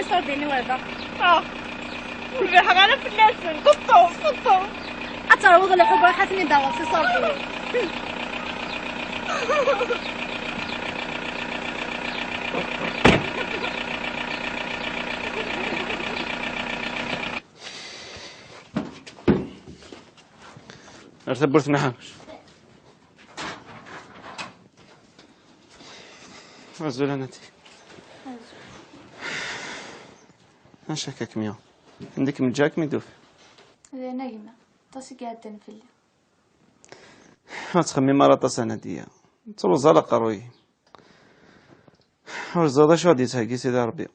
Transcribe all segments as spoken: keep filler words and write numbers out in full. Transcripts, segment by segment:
Iṣurdiyen-iw hada. Ah. Ur berrḥeɣ ara fell-asen. Qeṭṭum, qeṭṭum. Ad terwuḍ lḥuba, ad ten-id-tawiḍ s iṣurdiyen. Ar tawwurt n Ḥanuc. Azul a Nati. Acu akka kem-yuɣ? Anda i kem-ǧǧiɣ, ad kem-id-ufiɣ. D ayen a gma, aṭas i iɛeddan fell-i. Ur ttxemmim ara aṭas a Nadiya. Ttruẓ ara aqerruy-im. Ur ẓriɣ d acu ad d-yettheggi Sidi Ṛebbi.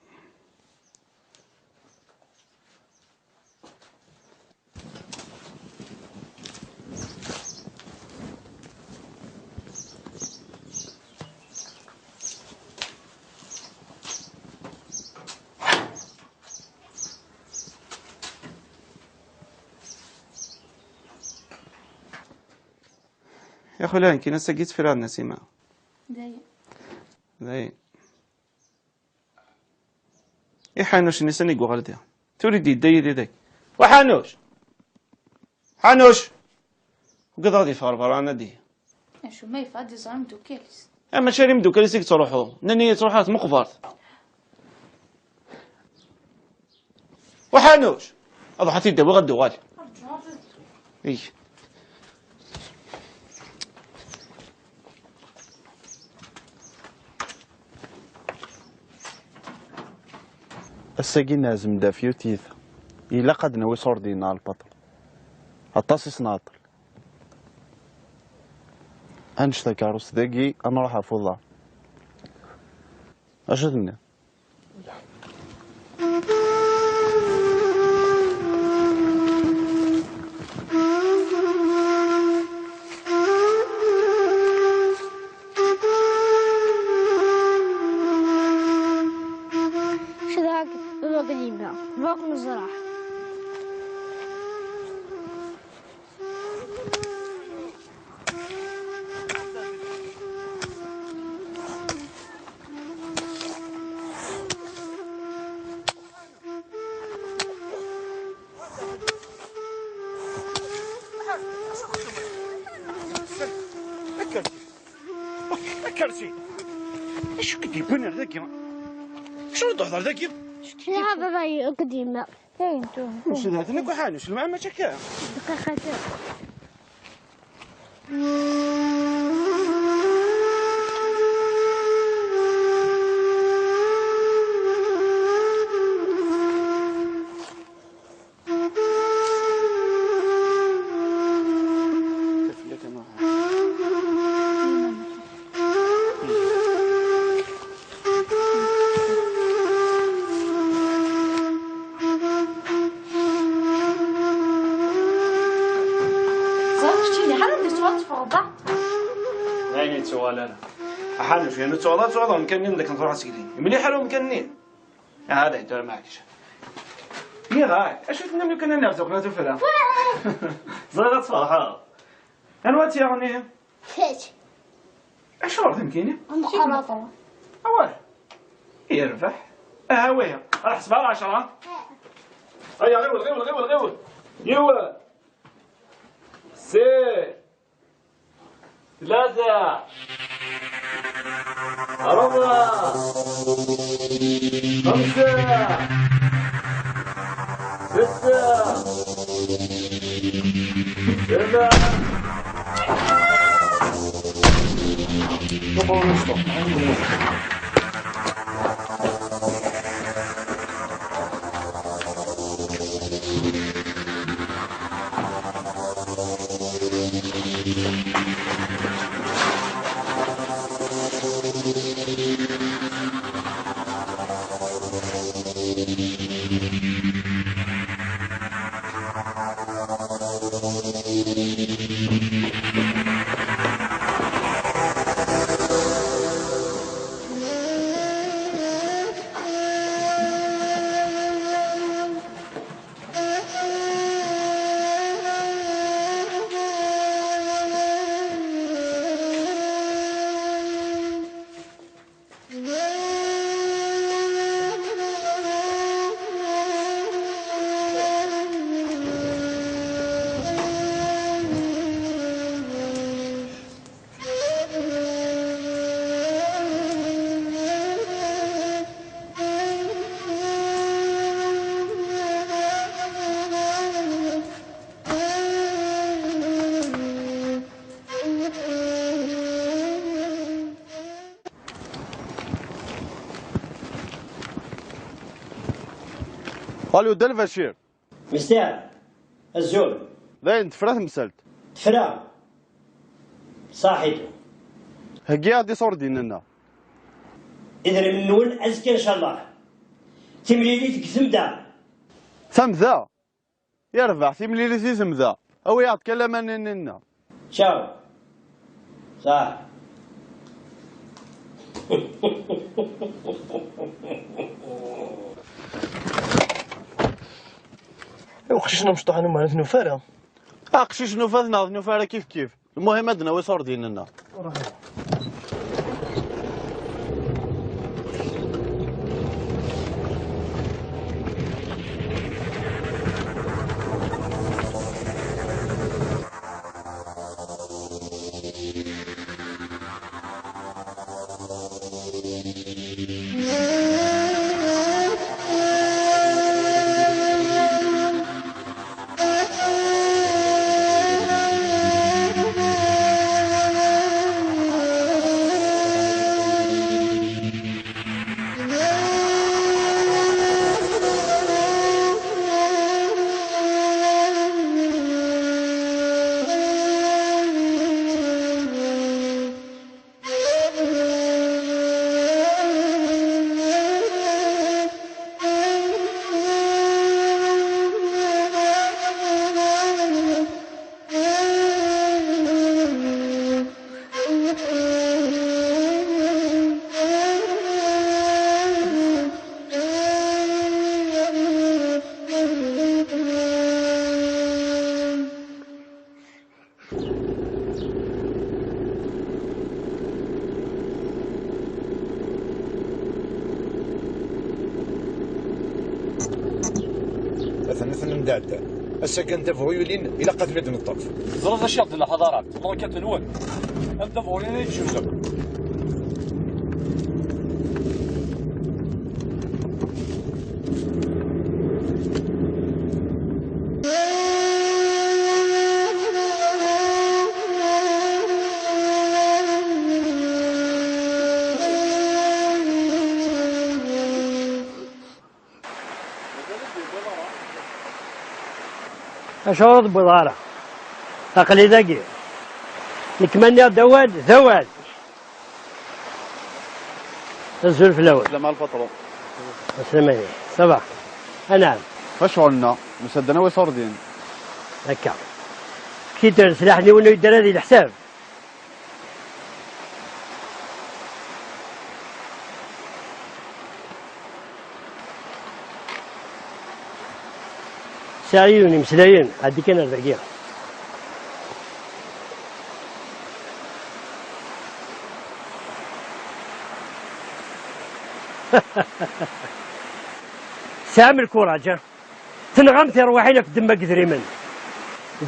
Ya xula, nekkini ass-agi ttefriɣ d Nasima. Dayen. Dayen. I Ḥanuc-nni sani i yuɣal diɣ? Tura i d-yedda yid-i dagi. Wa Ḥanuc! Ḥanuc! Ugadeɣ ad yeffeɣ ɣer berra, a Nadiya. Acu ma yeffeɣ ad iẓer imeddukal-is? Eh, mačči ar imeddukal-is i yettruḥu. Nnan-iyi yettruḥu ɣer tmeqbert. Wa Ḥanuc! Ad ruḥ ad t-id-awiɣ ad d-uɣal. Ih. Ass-agi neɛzem-d ɣef yiwet yita. Ilaq ad nawi iṣurdiyen ɣer lpatru. Aṭas i s-nɛeṭṭel. Ad nečč takeṛṛust dagi, ad nruḥ ɣef uḍar. Acu tenniḍ? Cedhaɣ baba akked yemma, bɣiɣ ad ken-ẓreɣ. Akersi! Acu k-d-yewwin ar dagi? Acu d-tehder dagi? Cedhaɣ baba akked yemma. Cedhaten akk Ḥanuc, lmeɛna mačči akka. Dqiqa kan. Ẓriɣ keččini ḥala d-tuɣal teffɣeḍ. D ayen yettuɣal ara. Aḥanuc, yernu tuɣal, tuɣal umkan-nni, d akken truḥ ad tegli. Mliḥ ara umkan-nni. Aha, dayen tura maɛlic. Nniɣ-ak, acu tennam lukan ad nerzu ɣer tufra? Ẓriɣ ad tferḥeḍ. Anwa tt-yaɣen ihi? Kečč. Acuɣer d nekkini? Ameqqran. Awah. Yerbeḥ. Aha wihi. Ar ḥesbeɣ ɛecṛa. Aya, ɣiwel, ɣiwel, ɣiwel, ɣiwel. Yiwen. Sin. Tlata. Ṛebɛa. Xemsa. Setta. Seba. Allo, Dda Lbacir. Mister, azul. Dayen, tefra temsalt. Tefra. Saḥit. Heggi-aɣ-d iṣurdiyen-nneɣ. Idrimen-nwen azekka, ncallah. Timlilit deg temda. Tamda? Yerbeḥ, timlilit i temda. Awi-aɣ-d kan laman-nni-nneɣ. Ciao. Saḥ. Uqcic n umecṭuḥ n umar, ur t-nufi ara. Aqcic nufa-t neɣ ur t-nufi ara, kif kif. Lmuhim ad d-nawi iṣurdiyen-nneɣ. Atan, atan anda ɛeddan. Ass-a kan d abuɣyul-in, ilaq ad ten-id-neṭṭef. Teẓriḍ acu i ɣ-d-nḥaḍar? Lorkat-nwen. Am d abuɣyul-in i d-jewzeɣ. Acuɣer ur tewwiḍ ara? Aql-i dagi. Nekk ma nniɣ-d awal, d awal. Azul fell-awen. Slam a lpatron. Aslama-yi. Ça va. Anɛam. Acuɣel-nneɣ? Nusa-d ad nawi iṣurdiyen. Akka. Kiter leslaḥ-nni ur yeddi ara di leḥsab. Sɛiɣ yiwen imeslayen, ɛeddi kan ar dagi. Tesɛam lkuraǧ, ah? Tenɣam tirwiḥin ɣef ddemma n yedrimen.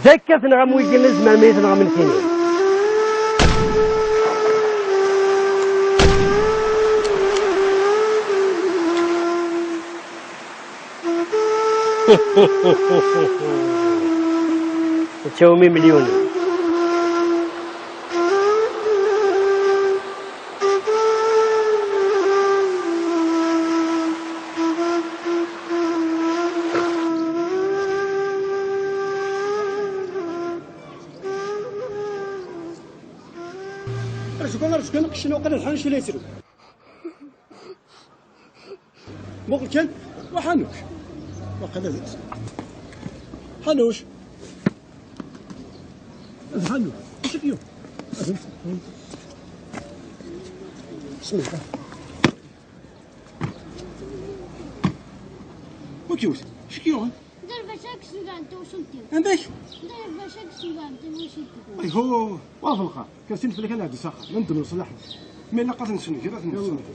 D akka tenɣam wigi ma tzemrem ad iyi-tenɣem nekkini. Ad tawim imelyunen. Rǧu kan, rǧu kan, aqcic-nni waqila d Ḥanuc i la yettru. Muqel kan, wa Ḥanuc. Waqila d Ḥanuc. D Ḥanuc. Acu k-yuɣ? Bismillah. Wa k-yewwet? Acu k-yuɣen? Dderbac akk sengɛen tawacult-iw. Amek? Dderbac akk sengɛen tawacult-iw. Ayhuh, wa ɣef lqaɛ. Kan sin fell-ak ad nɛeddi s axxam. Ma neddu nṣelleḥ. Ma ilaq ad ten-nessenger, ad ten-nessenger.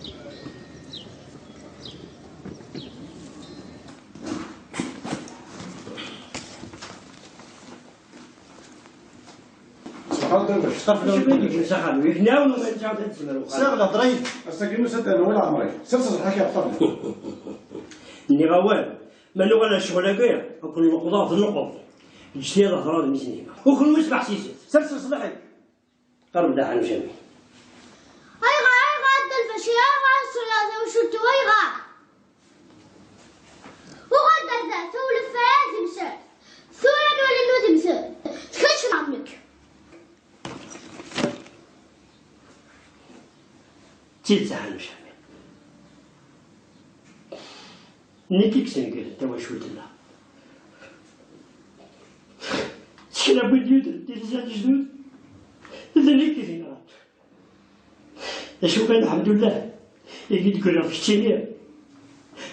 Sɛiɣ lehḍra yid-k. Ass-agi nusa-d ar wala ɛemri. Sers ẓẓeḥ-ik ɣef ṭṭabla. Nniɣ awal, ma nuɣal ar ccɣel-agi, ad ken-nleqḍeɣ d nnqeḍ. Ǧǧet-iyi ad hedreɣ d mmi-s n gma. U kenwi sbeḥ s isit. Sers leṣlaḥ-ik. Qerreb-d a Ḥanuc a mmi. Ayɣer, ayɣer a Dda Lbacir, ayɣer a tessulaḍ tawacult-iw, ayɣer? Uɣal-d ar D tidet a Ḥanuc Ḥmed. Nekk i yesnegren tawacult-nneɣ. S kra n win d-yudren tilisa n lejdud, d nekk i t-yenɣan. D acu kan, lḥemdullah, i k-d-ggreɣ keččini.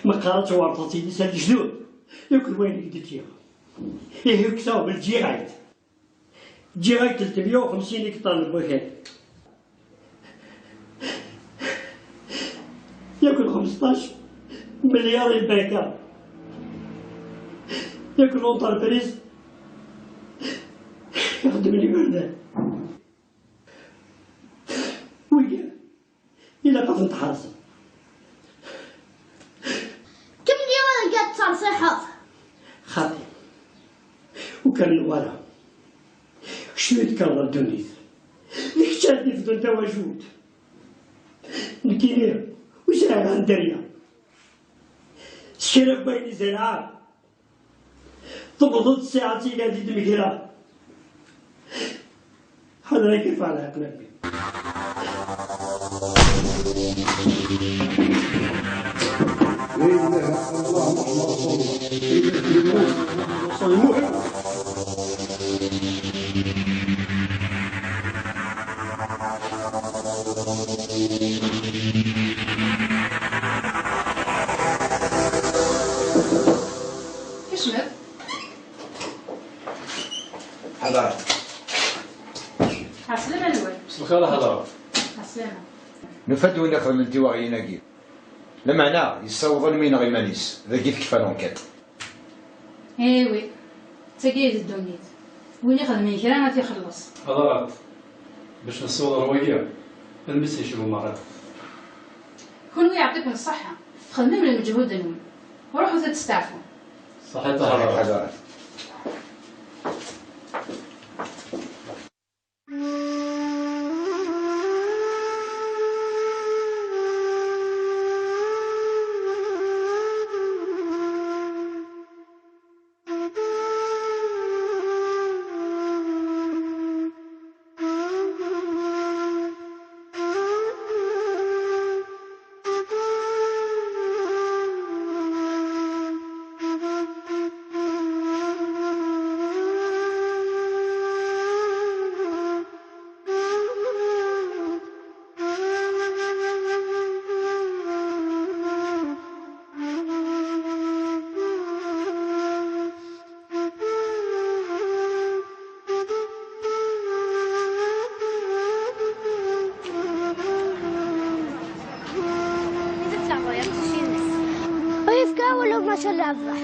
Meqqar ad twerḍeḍ tilisa n lejdud, yakk d wayen i k-d-ǧǧiɣ. Ihi kkseɣ belǧiɣ-ak-d. Ǧǧiɣ-ak-d tlatemya u xemsin ikṭan n wakal. Yakk d xmesṭac melyar i lbanka. Yakk d l'entreprise ixeddmen iberdan. Wigi ilaq ad ten-tḥerzeḍ. Kemmel i wagi ad terṣiḥeḍ. Xaṭi, ur k-rennuɣ ara. Kečč i d-tekkreḍ ɣer ddunit. D kečč ara d-ifdun tawacult. Nekkini ur sɛiɣ ara dderya. S kra n wayen i zerɛeɣ, tewweḍ-d ssaɛa-tt igan di d-megraɣ. Ḥader ad k-irfeɛ leɛqel a mmi. Kecmet. Ḥader. Ɛeslama-nwen. S lxir a Ḥader. Ɛeslama. Nufa-d win ixedmen tiwaɣyin-agi. Lameɛna yessaweḍ almi ineɣ iman-is, dagi tekfa l'enquête. Eh oui, d tagi i d ddunit. Win ixedmen kra ad t-ixelleṣ. Ḥader bac nessiweḍ ɣer wagi, almi s-yecbu merra. Kunwi yeɛṭikum ṣṣeḥḥa, txedmem lmeǧhud-nwen. Ruḥut ad testeɛfum. Ṣaḥit a Ḥader. Ur yefki ara wala maca leɛbeḥ.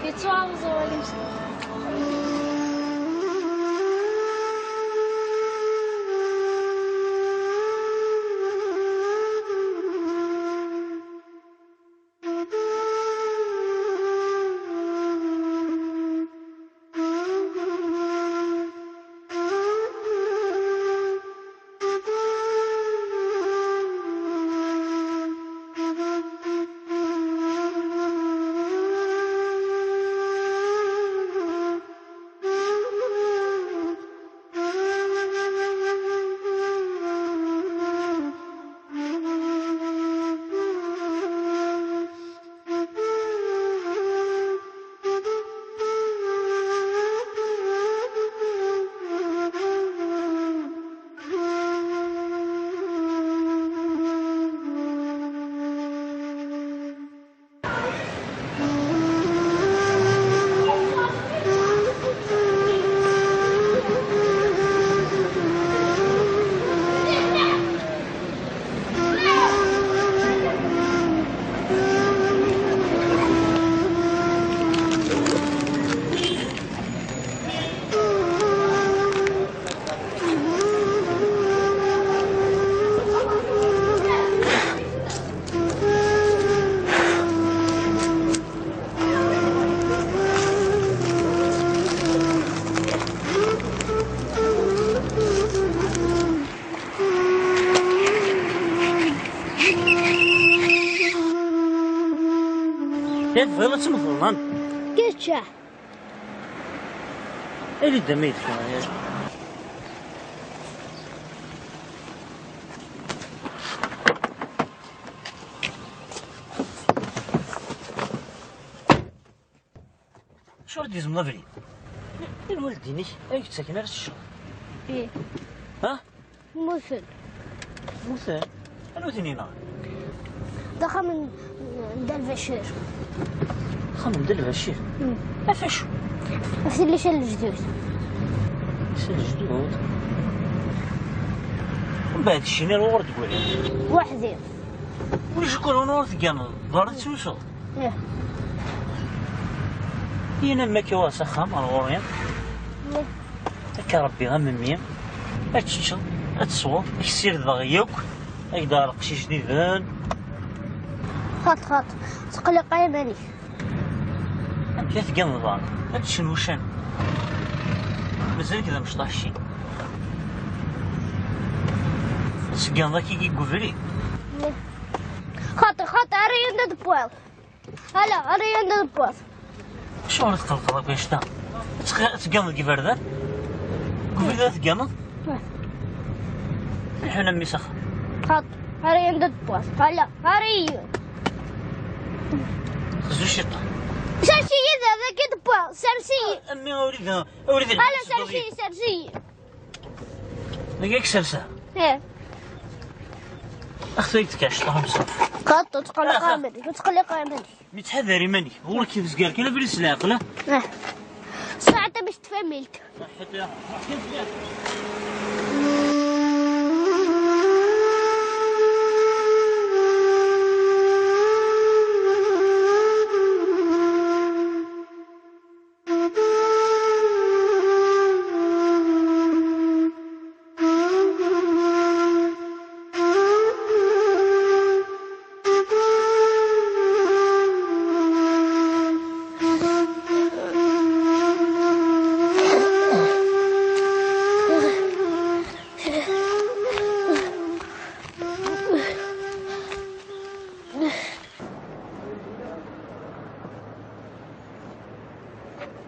Yettwaɛreḍ wawal-im. Kečč. Ili-d a mmi yefka. Acuɣer i d-gezmeḍ abrid? I lwaldin-ik ay yettaken ara s ccɣel? Ih. Ha? Mmuten. Mmuten? Anwa i ten-yenɣan? D axxam n Dda Lbacir. Axxam n Dda Lbacir? Mm. Ɣef acu? Ɣef tilisa n lejdud. Tilisa n lejdud? Mbeɛd ccina ɣur d-gwali? Weḥd-i. Ulac akk ur tegganeḍ, berra tettlusuḍ? Ih. Ini-am akka wa s axxam ar ɣur-i. Ih. Akka Rebbi a memmi, ad teččeḍ, ad tesweḍ, ad k-ssirdeɣ yakk, ad k-d-aɣeɣ leqci ijdiden. Xaṭ, xaṭ, ttqelliq iman-ik. Amek i tegganeḍ daɣen? Ad teččen wuccanen. Mazal-ik d amecṭuḥ cci. Ad tegganeḍ akka i deg ubrid? Ih. Xaṭi, xaṭi, ara yanda d-tewwiḍ. Ala, ara yanda d-tewwiḍ. Acuɣer i tqellqeḍ akk annect-a? Ad teg-, ad tegganeḍ deg iberdan? Deg ubrid ara tegganeḍ? Ih. Ḥuna mmi s axxam. Xaṭi, ara yanda d-tewwiḍ. Ala, ara iyi. Xzu ciṭṭaḥ. Sers-iyi da, dagi d-tewwiḍ. Sers-iyi. A mmi, awrid, awrid. Ala, sers-iyi, sers-iyi. Dagi i k-serseɣ? Ih. Axtu i k-d-tkac, ṭaḥ umsa. Xaṭi, ur ttqelliq ara iman-ik, ur ttqelliq ara iman-ik. Mi ttḥadar iman-ik, ɣur-k tezgar kan abrid s leɛqel, ah? Ih. Ṣaḥit a mmi-s n tfamilt. Ṣaḥit ya.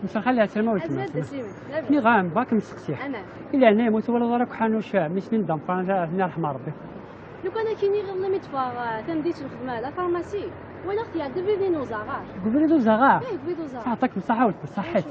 Msex ala, ɛeslama weltma. Azul a Simi, labas? Nniɣ-am, bɣa ad kem-sseqsiɣ. Aman. I leɛnaya-m, ur twalaḍ ara akk ḥanuc, eh, mi snin d ameqqran, ad ten-irḥem Rebbi? Lukan ad k-iniɣ, iḍelli mi d-ffɣeɣ, eh, tameddit n lxedma, la pharmacie, walaɣ-t iɛedda deg ubrid n uzaɣar. Deg ubrid n uzaɣar? Eh, deg ubrid n uzaɣar. Sɛeḍ akk ṣṣaḥa a weltma, ṣaḥḥit.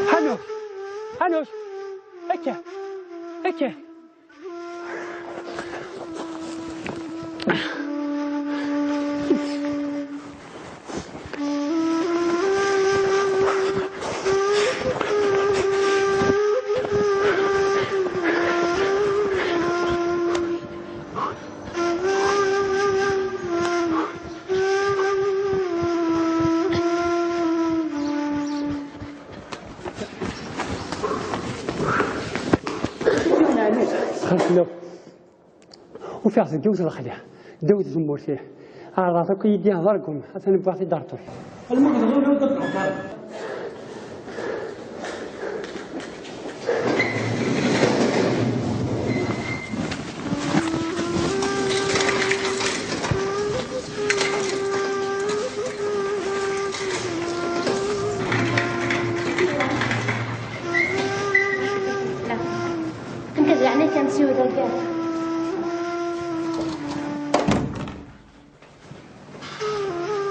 Ḥanuc! Ḥanuc! Akka! Akka! Xemsmya. Ufiɣ-t deg yiwet lexla, ddaw tzemmurt-ih. Ɛerḍeɣ-t akk yid-i d argum, atan wwiɣ-t-id ar ṭṭul. Alma tebɣiḍ ur d-tṛuḥeḍ ara. Anta zeɛma kan siwel kan.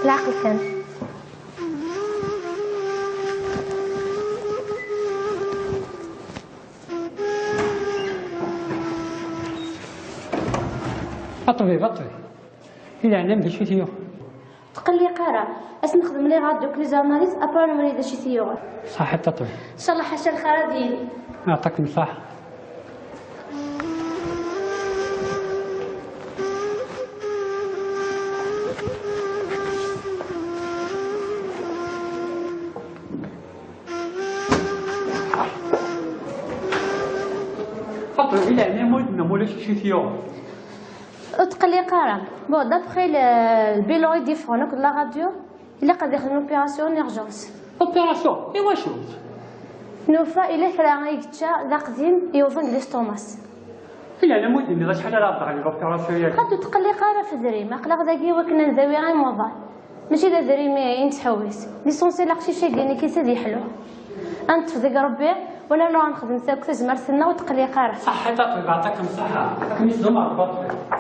Leɛqel kan. A ṭṭbib, a ṭṭbib. I leɛnaya-m d acu i t-yuɣen? Tqelliq ara. Ad s-nexdem les radios d les analyses, après ad nwali d acu i t-yuɣen. Ṣaḥit a ṭṭbib. Ncallah ḥaca lxir ad yili. Yeɛṭikem ṣṣaḥa. Kečč i t-yuɣen? Ur tqelliq ara. Bon, d'après le, le bilan i d-yeffɣen akked la radio, ilaq ad yexdem opération en urgence. Opération? I wacu? Nufa ila kra ay yečča d aqdim yuḍen deg l'estomac. Ila, ala ma ur d-tenniḍ acḥal ara ɣ-d-teɣli l'opération-agi. Qad ur tqelliq ara ɣef diri-m, aql-aɣ dagi i wakken ad ndawi imuḍan. Mačči d adrim i nettḥewwis. L'essentiel aqcic-agi nekk-is ad yeḥlu. Ad neṭṭef deg Rebbi, wala nuɣ nexdem akk tazmert-nneɣ ur tqelliq ara. Ṣaḥḥit a ṭṭbiba, ṭakem ṣaḥḥa. Akken i s-d-umar Rebbi.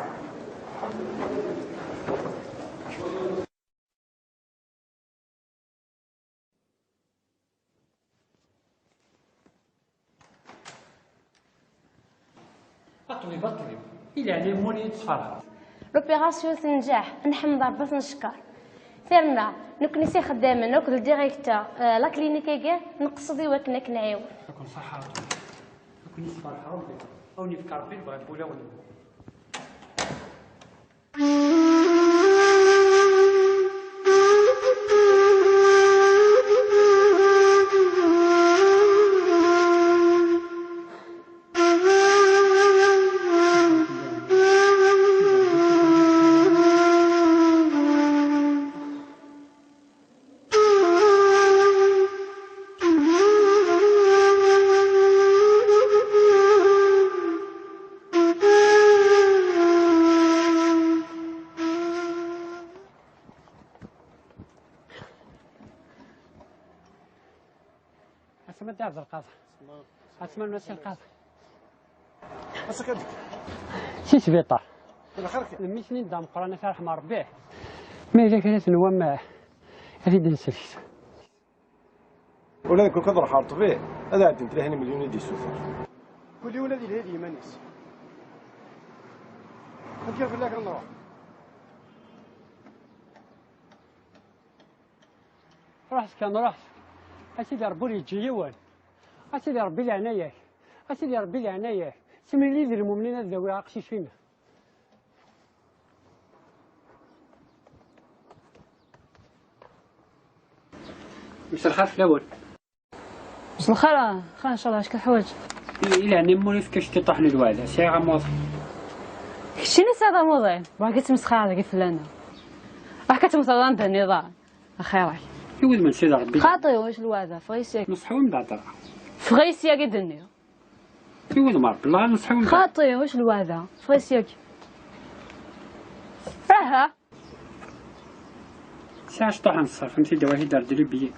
A ṭṭbib, a ṭṭbib, i leɛnaya-m ur iyi-d-ttferḥeḍ. L'opération tenǧeḥ, nḥemd Ṛebbi ad t-neckeṛ. Tirna, nekkni s ixeddamen akked le directeur, euh, la clinique-agi, neqsed i wakken ad k-nɛiwen. Ad ken-ṣaḥḥa Ṛebbi. Ad ken-yessferḥ Ṛebbi. Ad wen-yefk Ṛebbi lebɣi n wulawen-nwen. Asma d Ɛebdelqader. Asma n Mass Lqader. Ass-a kan. Si sbiṭar. Yella xir kan. Mmi-tsen d ameqqran, ad t-yerḥem Ṛebbi. Ma yella kra tenwam, eh, ad t-id-nsellek. Ula d nekk ad ruḥeɣ ɣer ṭṭbib, ad ɛeddin tlata n yimelyun i d-yessuter. Kul yiwen ad yelhi d yiman-is. Ad kker fell-ak ad nruḥ. Ruḥet kan, ruḥet. A Sidi Ṛebbi ur yeǧǧi yiwen. A Sidi Ṛebbi leɛnaya-k. A Sidi Ṛebbi leɛnaya-k. Semlili-d lmumnin ad d-awiɣ aqcic-inna. Mselxir fell-awen. Mselxir, xir, ncallah, acu teḥwaǧ? I leɛnaya-m ur yefk actiṭuḥ n lweɛda, sɛiɣ amuḍin. Keččini tesɛiḍ amuḍin, berka ttmesxiṛ deg fell-aneɣ. Aḥka temmteḍ anda nniḍen. Axir-ak. I wudem n Sidi Ṛebbi. Xaṭi, ulac lweɛda, ffeɣ sya-k. Neṣḥu-am-d hḍra. Ffeɣ sya-k i d-nniɣ. I wudem n Ṛebbi, Allah neṣḥu-am-d. Xaṭi, ulac lweɛda, ffeɣ sya-k. Aha. Sɛiɣ cṭuḥ n ṣṣerf, am tidawit i d-ar d libiyi.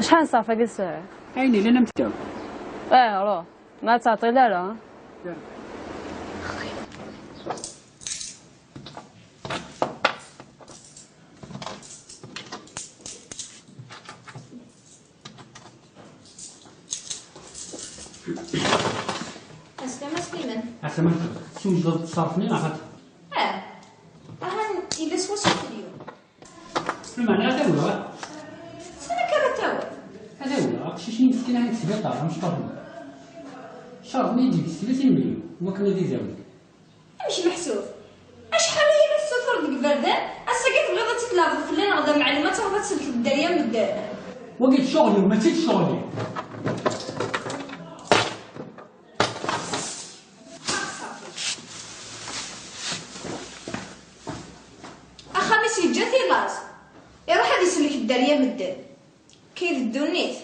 Acḥal n ṣṣerf-agi tesɛiḍ? Ayen yellan am tidawit. Eh, ruḥ. Ma tettɛeṭṭil ara, ha? Aslama Sliman. Aslama, twejdeḍ ṣṣerf-nni, neɣ xaṭi? Ah, ahan yella swaswa alyum. Lmeɛna ad awiɣ. Sani akka ara tawiḍ? Ad awiɣ, aqcic-nni yefkan-aɣ-d sbiṭar, amecṭuḥ-nni. Cerḍen-iyi-d deg-s tlata n yimelyun, wakken ad idawi. Amek meḥsub? Acḥal aya i la tessutureḍ deg iberdan, ass-agi tebɣiḍ ad tt-id-tleɛbeḍ fell-aneɣ d amɛellem, ad tawḍeḍ ad tsellkeḍ dderya n medden? Wagi d ccɣel-iw, mačči d ccɣel-im. Axxam-is yeǧǧa-t i laẓ, iruḥ ad isellek dderya n medden. Kay d ddunit.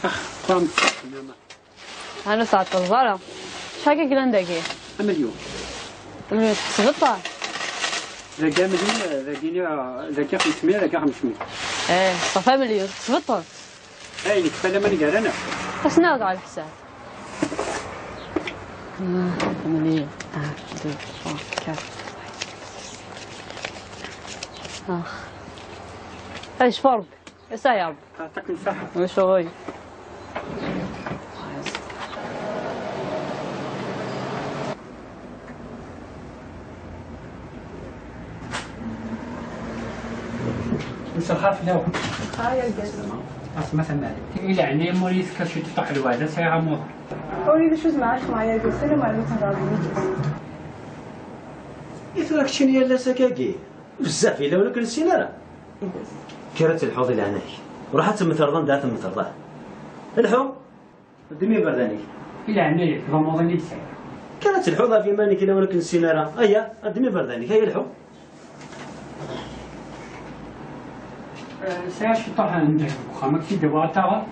Ax, ṭam. Ɛni ur tɛeṭṭleḍ ara? Acḥal akka yellan dagi? Amelyun. Amelyun, tḥesbeḍ-t? Dagi amelyun, dagi, dagi xemsmya, dagi xemsmya. Eh, ṣafi amelyun, tḥesbeḍ-t? Ayen yekfa laman gar-aneɣ. Xas nɛawed ɣer leḥsab. Ah, amelyun. Ah, deux, trois, quatre. Ax. Ay, cfu Rebbi. Asa ya Rebbi. Yeɛṭik ṣṣeḥḥa. Ulac aɣilif. Mselxir fell-awen. Ay, argaz. Asma tamare. I leɛnaya-m ur iyi-tefka ciṭuḥ lweɛda, sɛiɣ amuḍ. Ur yelli acu zemreɣ ad xedmeɣ ay argaz, ssarameɣ ad tt-nehreḍ yid-s. I tura keččini yal ass akkagi? Bezzaf yella ur k-nessin ara. Kker ad telḥuḍ i leɛnaya-k. Ruḥ ad temmteḍ anda ad temmteḍ, ah. Lḥu! Ddem iberdan-ik. Di leɛnaya-k, d amuḍin i d-sɛiɣ. Kan ad telḥuḍ ɣef yiman-ik i lawan ur k-nessin ara. Aya, ddem iberdan-ik, aya lḥu. Eh, sɛiɣ ciṭuḥ n ddheb deg uxxam, ad k-t-id-awiɣ ad taɣeḍ.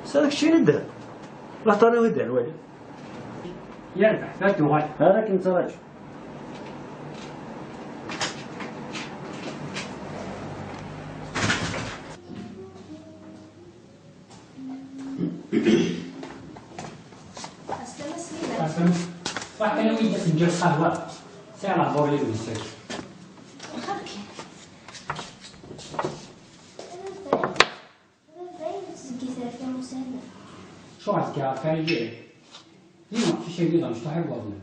Sɛiɣ keččini ddheb? Ruḥ ṭṭal awi-d ar wali. Yerbeḥ, ad d-uɣal. Ara kem-ttṛaǧu. Aslama Sliman. Aslama. Ruḥ kan awi-d afenǧal n lqahwa. Sɛiɣ lehdur yid-wen seg. Waxa kan. Baba, baba, ur ttzeggit ara timusan. Acuɣer tzeggreḍ ɣef yiḍ? Yiwen uqcic-agi d amecṭuḥ iwwaḍen.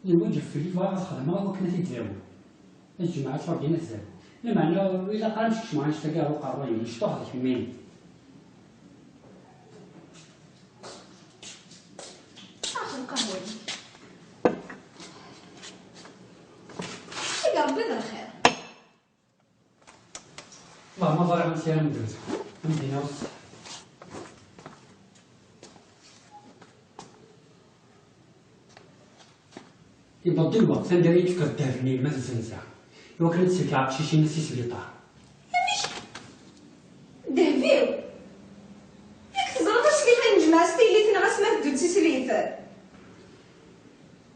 Yenweǧ fell-i, bɣiɣ ad xedmeɣ i wakken ad t-id-dawiɣ. Ad jemɛeɣ ccɣel-agi n azal. Lameɛna ur ilaq ara ad m-skecmeɣ annect-agi ɣer uqerruy-im, mecṭuḥ deg mmi-m. Ax lqahwa-nni. Seg Ṛebbi d lxir. Wellah ma ẓriɣ amek ara neddu. Am din-a. Iwweḍ-d lweqt anda ara yi-d-tefkeḍ ddheb-nni ma tezzenzeɣ, i wakken ad d-sellkeɣ aqcic-inna si sbiṭar. Amek? Ddheb-iw? Yak teẓriḍ ass-nni kan nejmeɛ s teyliten ɣas ma teddu d tislit.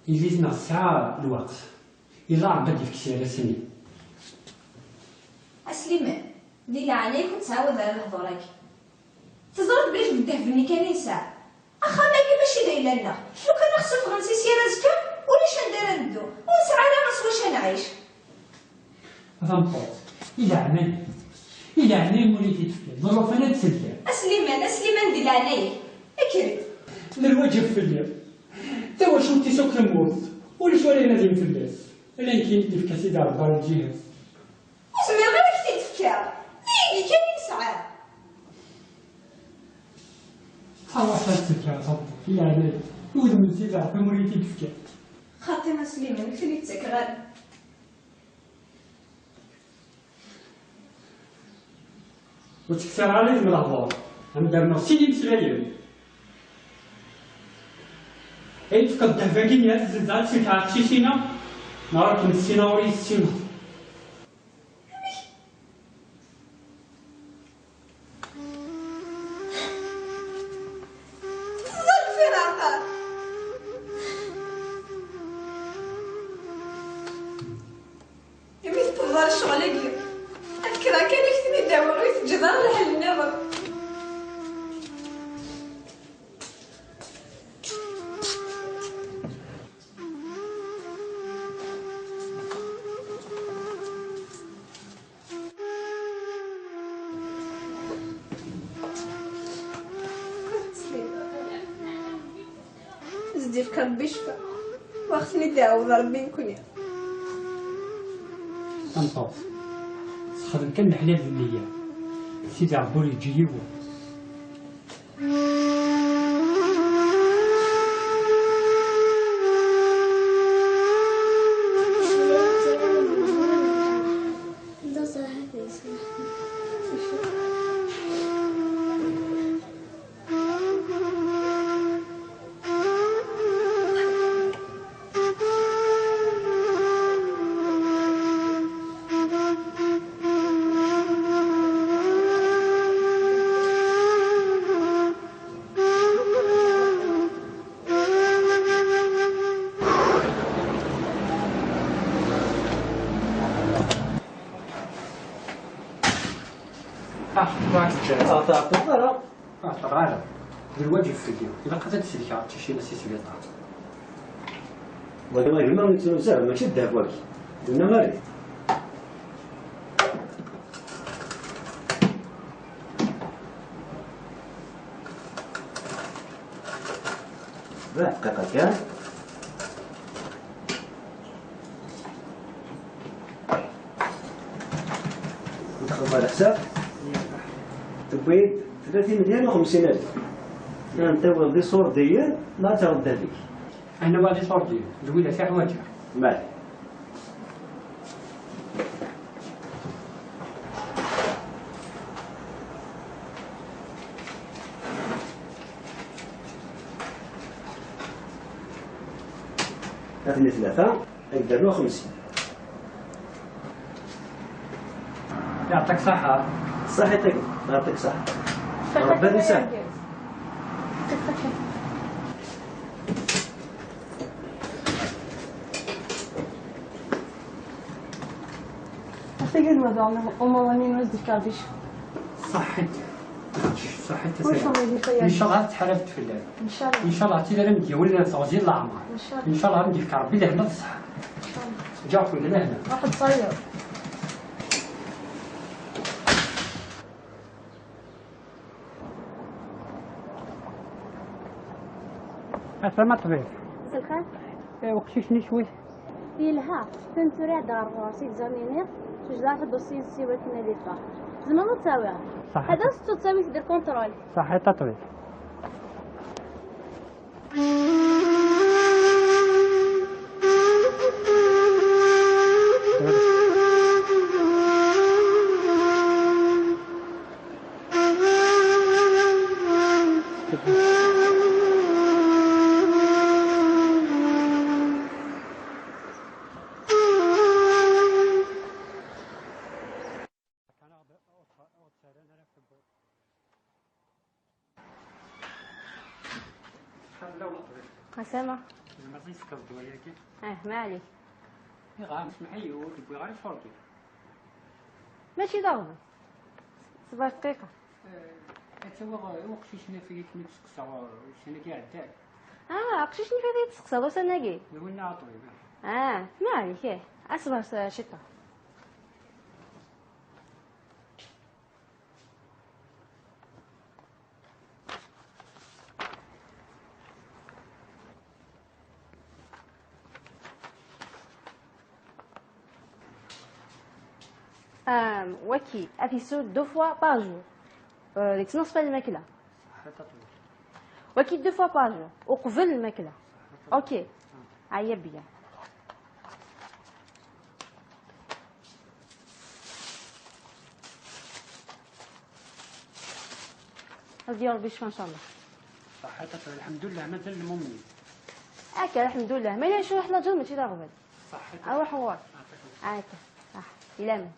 Yelli-tneɣ tesɛa lweqt. Yella Ṛebbi ad d-ifk s yal ass-nni. A Sliman, di leɛnaya-k ur ttɛawad ara lehdur-agi. Teẓriḍ belli d ddheb-nni kan i nesɛa. Axxam-agi mačči d ayla-nneɣ. Lukan ad ɣ-ssufɣen si sya ar azekka, ulac anda ara neddu. Ur nesɛi ara s wacu ad nɛic. A tameṭṭut, i leɛnaya-k, i leɛnaya-m ur iyi-t-id-tefkiḍ, ẓẓufan ad d-sellkeɣ. A Sliman, a Sliman, di leɛnaya-k, kker-d. D lwaǧeb fell-i. Tawacult-is akk temmut, ulac wara inadin fell-as. Ala nekk i d-ifka Sidi Ṛebbi lǧiha-s. Ur zmireɣ ara ad k-t-id-fkeɣ. D ayagi kan i nesɛa. Aṛwaḥ ad tt-fkeɣ, a tameṭṭut, i leɛnaya-k. Udem n Sidi Ṛebbi ur iyi-t-id-tefkiḍ. Xaṭi a Sliman, ur k-ten-id-ttakeɣ ara. Ur ttkeṣṣireɣ ara yid-m lehḍur, ad m-d-rnuɣ sin imeslayen. Ad yi-d-tefkeḍ ddheb-agi-nni ad t-zzenzeɣ ad t-sellkeɣ aqcic-inna, neɣ ad kem-ssineɣ ur iyi-tessineḍ. Teẓẓal firaqa. Imi tewweḍ ɣer ccɣel-agi, ad kkreɣ kan ad k-ten-id-awiɣ, ur yi-teǧǧiḍ ara lḥal nniḍen. Zdi-k Ṛebbi ccfa, wa ɣ-ten-id-iɛawed Ṛebbi nekni. Tameṭṭut, sexdem kan leḥlal d nniya, Sidi Ṛebbi ur yeǧǧi yiwen. Ah, ur ɛad teǧǧa ara. Ur ɛad teɛṭiḍ ara. Ur ɛad teɛṭiḍ ara. D lwaǧeb fell-i. Ilaq ad d-sellkeɣ aqcic-inna si sbiṭar. Wagi a gma ur nettnuzu ara, mačči d ddheb wagi. Yenna Mari. Dqiqa kan. Ntxeḍ ɣer leḥsab. Tewwi-d tlatin melyun u xemsin alef. Kan tawiḍ d iṣurdiyen, neɣ ad taɣeḍ ddheb-ik. Ayen wa d iṣurdiyen, d widak i ḥwaǧeɣ. Mah. Aten i tlata, ad d-rnuɣ xemsin. Yeɛṭik ṣaḥa. Ṣaḥit akk, yeɛṭik ṣaḥa. Rebbi ad isahel. Tagi n wadaɣ, umaḍan-inu ad d-ifk Rebbi ccfa. Ṣaḥit. Ṣaḥit a Saɛid. Ncallah ad tḥarabet fell-am. Ncallah. Ncallah ad tili ara m-d-yawin teɣzi n leɛmer. Ncallah. Ncallah ad m-d-yefk Rebbi lehna d ṣṣeḥḥa. Ncallah. Ǧǧeɣ-ken lehna. Ruḥ ad tṣaliḍ. Ass-a ma ṭbib. Selxir. Eh, uqcic-nni cwi. Yelha, atan tura ad ɣer ɣur-s examini, sejdaɣ tadossier-nnes i wakken ad iffeɣ. Tzemreḍ ad t-tawiḍ. Ṣaḥit. Ad as-tettuḍ tawit d lkuntrul. Ṣaḥit a ṭbib. Asama. Mazal tsekkeḍ ddwa-yagi? Ah, ma عليك. Iɣam, smeḥ-iyi, ur d-wwiɣ ara iṣurdi. Mačči d aɣbel. Ṣber dqiqa. Eh, ad tawiɣ, eh, uqcic-nni ɣef i kem-id-seqsaɣ, eh, ussan-agi iɛeddan. Ah, aqcic-nni ɣef i kem-id-seqsaɣ ussan-agi? D winna a ṭbib, ah. Ah, ma عليك, eh. Aṣber s-, ciṭṭa. Am, waki, ad t-yessu deux fois par jour. Euh, deg tneṣfa n lmakla. Waki deux fois par jour, uqbel lmakla. Ok. Aya bya. Ad d-yawi Rebbi ccfa, ncallah. Ṣaḥit a ṭṭbib, lḥemdullah, mazal lmumin. Akka, lḥemdullah. Ma yella cwiḥ laǧel, mačči d aɣbel. Ṣaḥit a ṭṭbib. Aruḥ ɣur. Akka, ṣaḥ. Ilaman.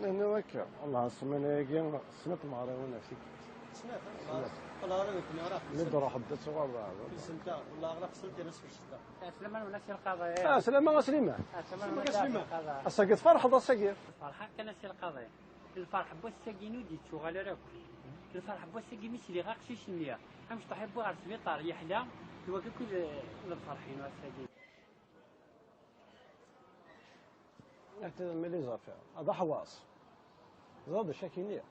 Nniɣ akka, Allah, ssmana-agi, snat tmeɣriwin ar tikkelt. Snat, snat. Wala ara nekni ara. Mi d-ruḥ, d-tuɣal. Kul senta, wala ara xsent, yal ass fi ccedda. Aslama a Sliman. Ah, Sliman, a Sliman. Aslama a Sliman. Ass-agi tferḥeḍ, ass-agi? Ferḥeɣ kan a Si Lqaḍi. Lferḥ n wass-agi ur d-yettuɣal ara akk. Lferḥ n wass-agi mi sliɣ aqcic-nni amecṭuḥ yewwi ɣer sbiṭar yeḥla, d wagi akk i d, d lferḥ-inu ass-agi. Ata mili zafer. Ad aḥwas. Ẓriḍ d acu akini?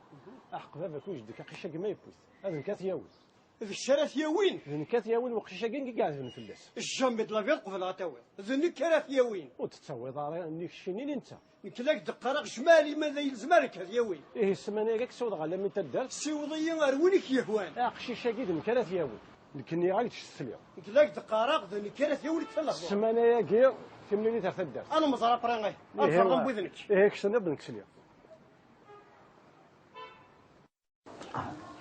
Aḥeq baba-k ujdek aqcic-agi ma yewwi-t. Ad nekk ad t-yawi. D kečč ara t-yawin? D nekk ara t-yawin uqcic-agi i iɛedben fell-as. Jamais de la vie qebleɣ ad t-awiɣ. D nekk ara t-yawin. Ur t-tettawiḍ ara nnig keččini ni netta. Nekk la k-d-qqareɣ jmaɛ liman la yelzem ara nekk ad t-yawin. Ihi ssmana-agi ad k-ssiwḍeɣ alammi n taddart. Siweḍ-iyi ar win i k-yehwan. Aqcic-agi d nekk ara t-yawin. Nekk nniɣ-ak-d tesliḍ. Nekk la k-d-qqareɣ d nekk ara t-yawin deg talehḍur. Ssmana-agi timlilit ar taddart. Ad nemẓer après, eh. Ad tẓerḍem wid nekk. Ihi kečč tenniḍ d nekk sliɣ.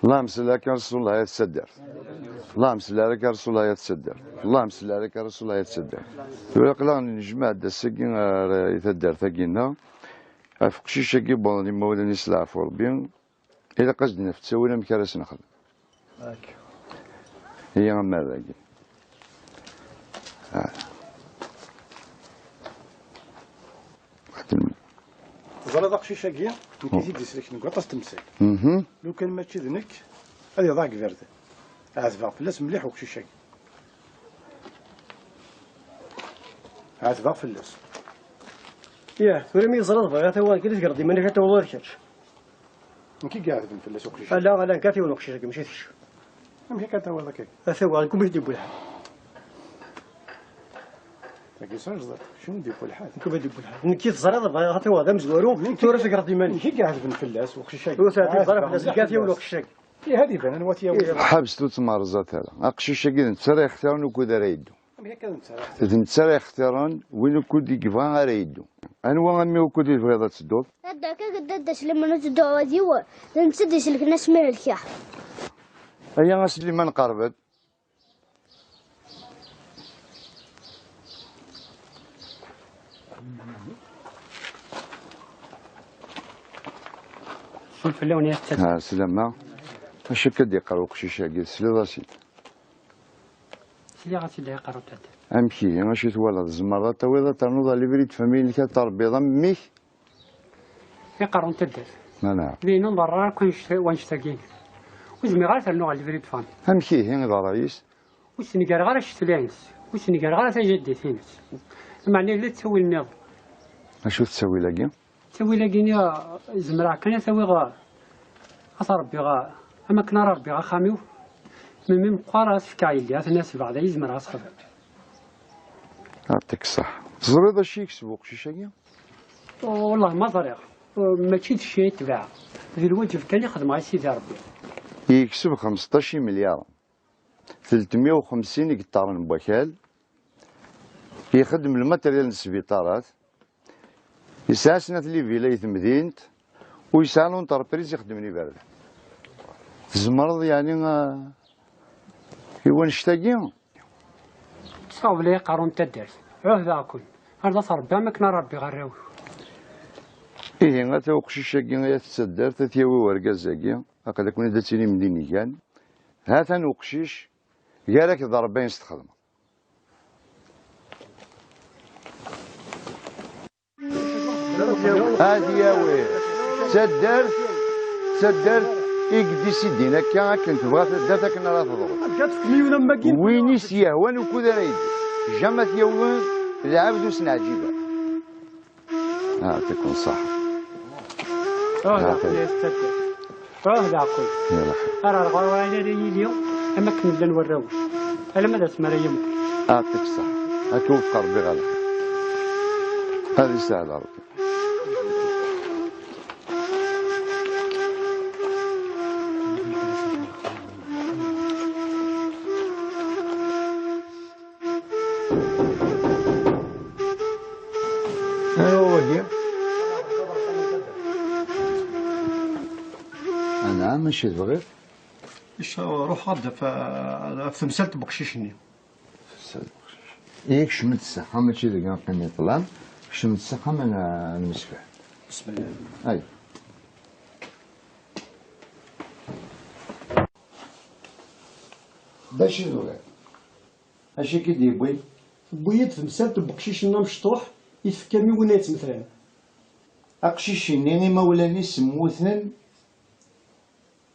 Allahumma salli ala Rasulillah, ay at taddart. Allahumma salli ala Rasulillah, ay at taddart. Allahumma salli ala Rasulillah, ay at taddart. Tura aql-aɣ nejmeɛ-d ass-agi ar, i taddart-agi-nneɣ. Ɣef uqcic-agi wwḍen imawlan-is, leɛfu Rebbi. Ilaq ad s-d-naf ttawil amek ara s-nexdem. Akka. Ihi amarrag. Ah. Xdem. Teẓriḍ aqcic-agi, nekk i t-id-iselken deg waṭas n temsal. Mhm. Lukan mačči d nekk, ad iḍaɛ deg iberdan. Ɛetbeɣ fell-as mliḥ uqcic-agi. Ɛetbeɣ fell-as. Yah, tura mi teẓriḍ bɣiɣ ad tawiḍ, nekk i tegreḍ iman-ik ad tawiḍ ula d kečč. Nekk i iɛetben fell-as uqcic. Ala, ala, nekk ad t-yawi uqcic-agi, mačči d kečč. Amek akka ad tawiḍ akka? Ad t-awiɣ, nekk umi t-id-yewwi lḥal. Tagi s ajḍiṭ, kečč umi d-yewwi lḥal. Nekk umi d-yewwi lḥal. Nekk i teẓriḍ bɣiɣ ad t-awiɣ d amezwaru, tura tegreḍ iman-ik. Nekk i iɛetben fell-as uqcic-agi. Ur teɛtib ara fell-as, nekk ad t-yawi uqcic-agi. Ih, ad iban anwa t-yawin. Ih. Ḥebset, ur ttmerẓat ara. Aqcic-agi d netta ara yextiren ukud ara yeddu. Amek akka d netta ara yextiren? D netta ara yextiren win ukud i yebɣa ara yeddu. Anwa a mmi ukud i tebɣiḍ ad tedduḍ? Dadda, akka dadda Sliman ur tedduɣ ad yiwen. D netta d-iselken asmi helkeɣ. Aya a Sliman, qerreb-d. Sul fell-awen ya ttat. Ah, slama. Acu akka d-yeqqar uqcic-agi? Tesliḍ-as-id? Sliɣ-as-id yeqqar ttat. Amek ihi? Acu twalaḍ? Tzemreḍ ad tawiḍ ad ternuḍ alibri d famille-ik ad terbiḍ am mmi-k? Iqerrun taddart. Mana? Din ur ḍerreɣ akk annect-, wannect-agi. Ur zmireɣ ara ad ternuɣ alibri d famille. Amek ihi iḍerra yis? Ur snegareɣ ara ccetla-ines, ur snegareɣ ara tajaddit-ines. Meɛna yella ttawil nniḍen. Acu ttawil-agi? Ttawil-agi-nni, ah, zemreɣ kan ad t-awiɣ, ah, ad t-rebbiɣ, ah, am akken ara rebbiɣ axxam-iw. Melmi meqqar ad t-fkeɣ yelli, ad t-nasbeɣ, d ayi zemreɣ ad t-xedmeɣ. Yeɛṭik ṣṣeḥḥa. Teẓriḍ acu yekseb uqcic-agi? Wellah ma ẓriɣ. Mačči d cci i tebɛeɣ. D lwaǧeb kan i xedmeɣ i Sidi Ṛebbi. Yekseb xemseṭṭac imelyaren. Telt meyya u xemsin igeṭṭaren n wakal, ixeddem lmateryal n sbiṭarat, yesɛa snat livila i temdint, u yesɛa l'entreprise ixeddmen iberdan. Tzemreḍ, yeɛni, a, i wannect-agi? Ttesɛa bla iqerrun n taddart, ɛuhdeɣ-ken, ar d at Ṛebbi am akken ara ṛebbiɣ arraw-iw. Ihi, ata uqcic-agi, ay at taddart, ad t-yawi urgaz-agi, aql-aken ad tinim d inigan. Ha-t-an uqcic, gar-ak d Ṛebbi ayen s-txedmeḍ. Ad yawi taddart, taddart i yeddisidin akka akken tebɣa taddart akken ara teḍru. Win i s-yehwan ukud ara yeddu. Jamais ad t-yawi lɛebd ur s-neɛǧib ara. Yeɛṭikum ṣṣeḥḥa. Ruḥ d aql-i tettakker. Ruḥ d aql. Yalla xir. Ar ar ɣur-ɣur ara yili, am akken llan warraw. Alamma d asmi ara yemmut. Yeɛṭik ṣṣeḥḥa. Ad k-iwefeq Ṛebbi ɣer lxir. Ad isahel Ṛebbi. Anwa wagi? Anɛam, acu tebɣiḍ? Ic-, ruḥ ad af, af temsalt n weqcic-nni. Temsalt n weqcic. Ihi kcem-d s axxam, mačči deg aqqim i ṭṭlam. Kcem-d s axxam, ad n-, ad nemsefham. Bismillah. Ay. D acu i tebɣiḍ? Acu i k-id-yewwin? Tewwi-yi-d temsalt n weqcic-nni amecṭuḥ i tefkam i win ay yettmetran. Aqcic-nni, imawlan-is mmuten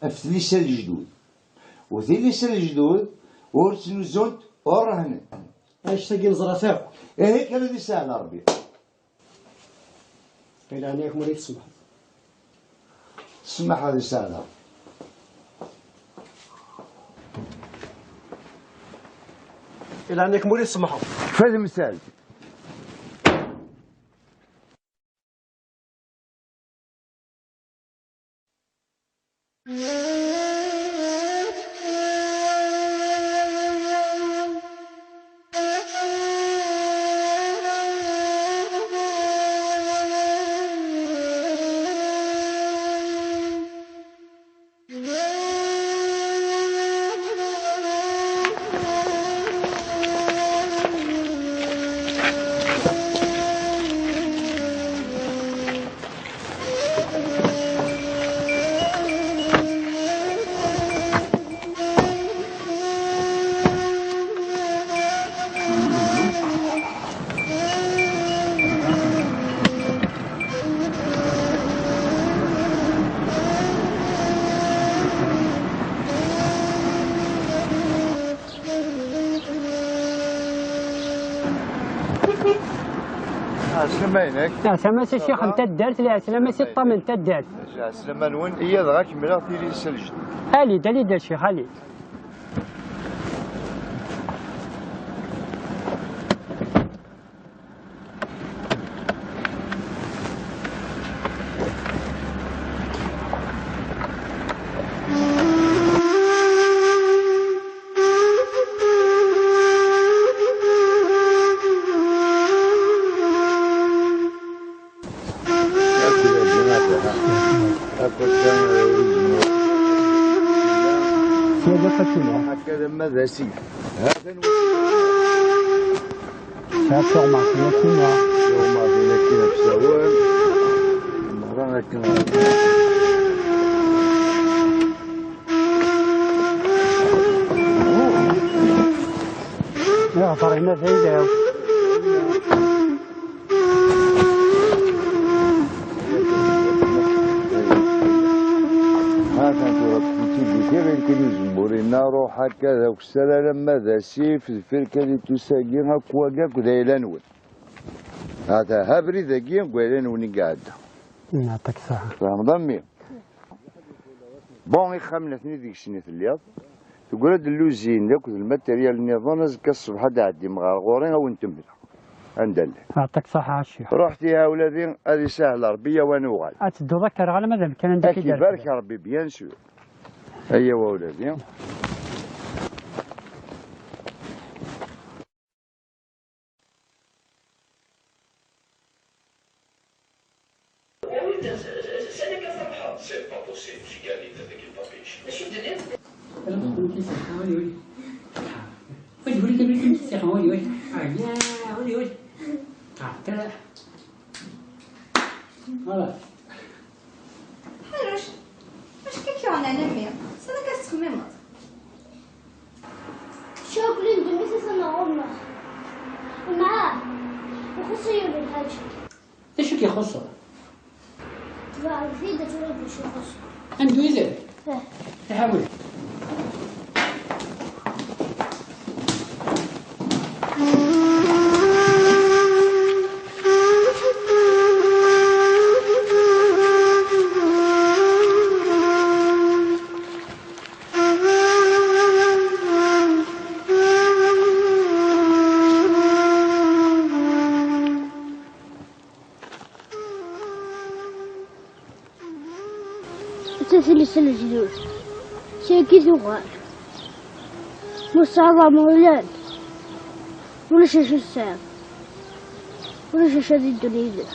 ɣef tlisa n lejdud. U tilisa n lejdud ur ttnuzunt, ur rehnent. Annect-agi neẓra-t akk. Ihi kan ad isahel Ṛebbi. Di leɛnaya-k, ma ur yi-tsemḥeḍ. Smaḥ ad isahel. Di leɛnaya-k, ma ur yi-tsemḥeḍ. Kfa temsalt. Ɛeslama-inek. Ɛeslama-s a ccix n taddart, lɛeslama-s i ṭṭam n taddart. Ɛeslama-nwen, iya dɣa kemmleɣ tili s lǧed. Ali-d, ali-d a ccix, ali-d. Sya d aqatil. Akka d ama d asif. Hatan. Tuɣmas n wakina. Tuɣmas n wakina f ssawal. Meɣra akken. Iɣfer-ina d ayla-w. Ha-t-an tura, tfutigi tira n kunuzemmur-inna, ruḥ akka d akessar alamma d asif, deffir kan i tusa-agi, akk wagi akked ayla-nwen. Ha-t-a, ha abrid-agi, deg ayla-nwen i iɛedda. Yeɛṭik ṣṣeḥḥa. Tfehmeḍ a mmi? Bon, ixxamen atni deg-sen i telliḍ. Teggra-d lluzin d akked lmateryal nniḍen, azekka ṣṣbeḥ ad d-ɛeddim ɣer ɣur-i, ad wen-t-mleɣ. Anda llan? Yeɛṭik ṣṣeḥḥa a ccix. Ruḥet ihi a wladi, ad isahel Ṛebbi, a wen-uɣal. Ad tedduḍ akka ar ɣer ma d amkan anda ad k-ibarek Ṛebbi, bien sûr. Ayaw a wladi. C'est pas possible, j'ai gagné avec une papiche. Voilà. Ḥaruc, acu k-yuɣen a mmi? Sani akka tettxemmimeḍ? Cakli n ddunit atan ɣur-neɣ. Mɛah, ixuṣṣ-iyi lḥaǧa. D acu k-ixuṣṣen? Tbeɛdeḍ-iyi-d ad twaliḍ d acu ixuṣṣen. Anda yid-m? Eh. Iḥawel. Ttaten-as lejdud. Sagi tuɣal. Ma tesɛiḍ amulan, ulac acu tesɛiḍ. Ulac acu ad iddun yid-k.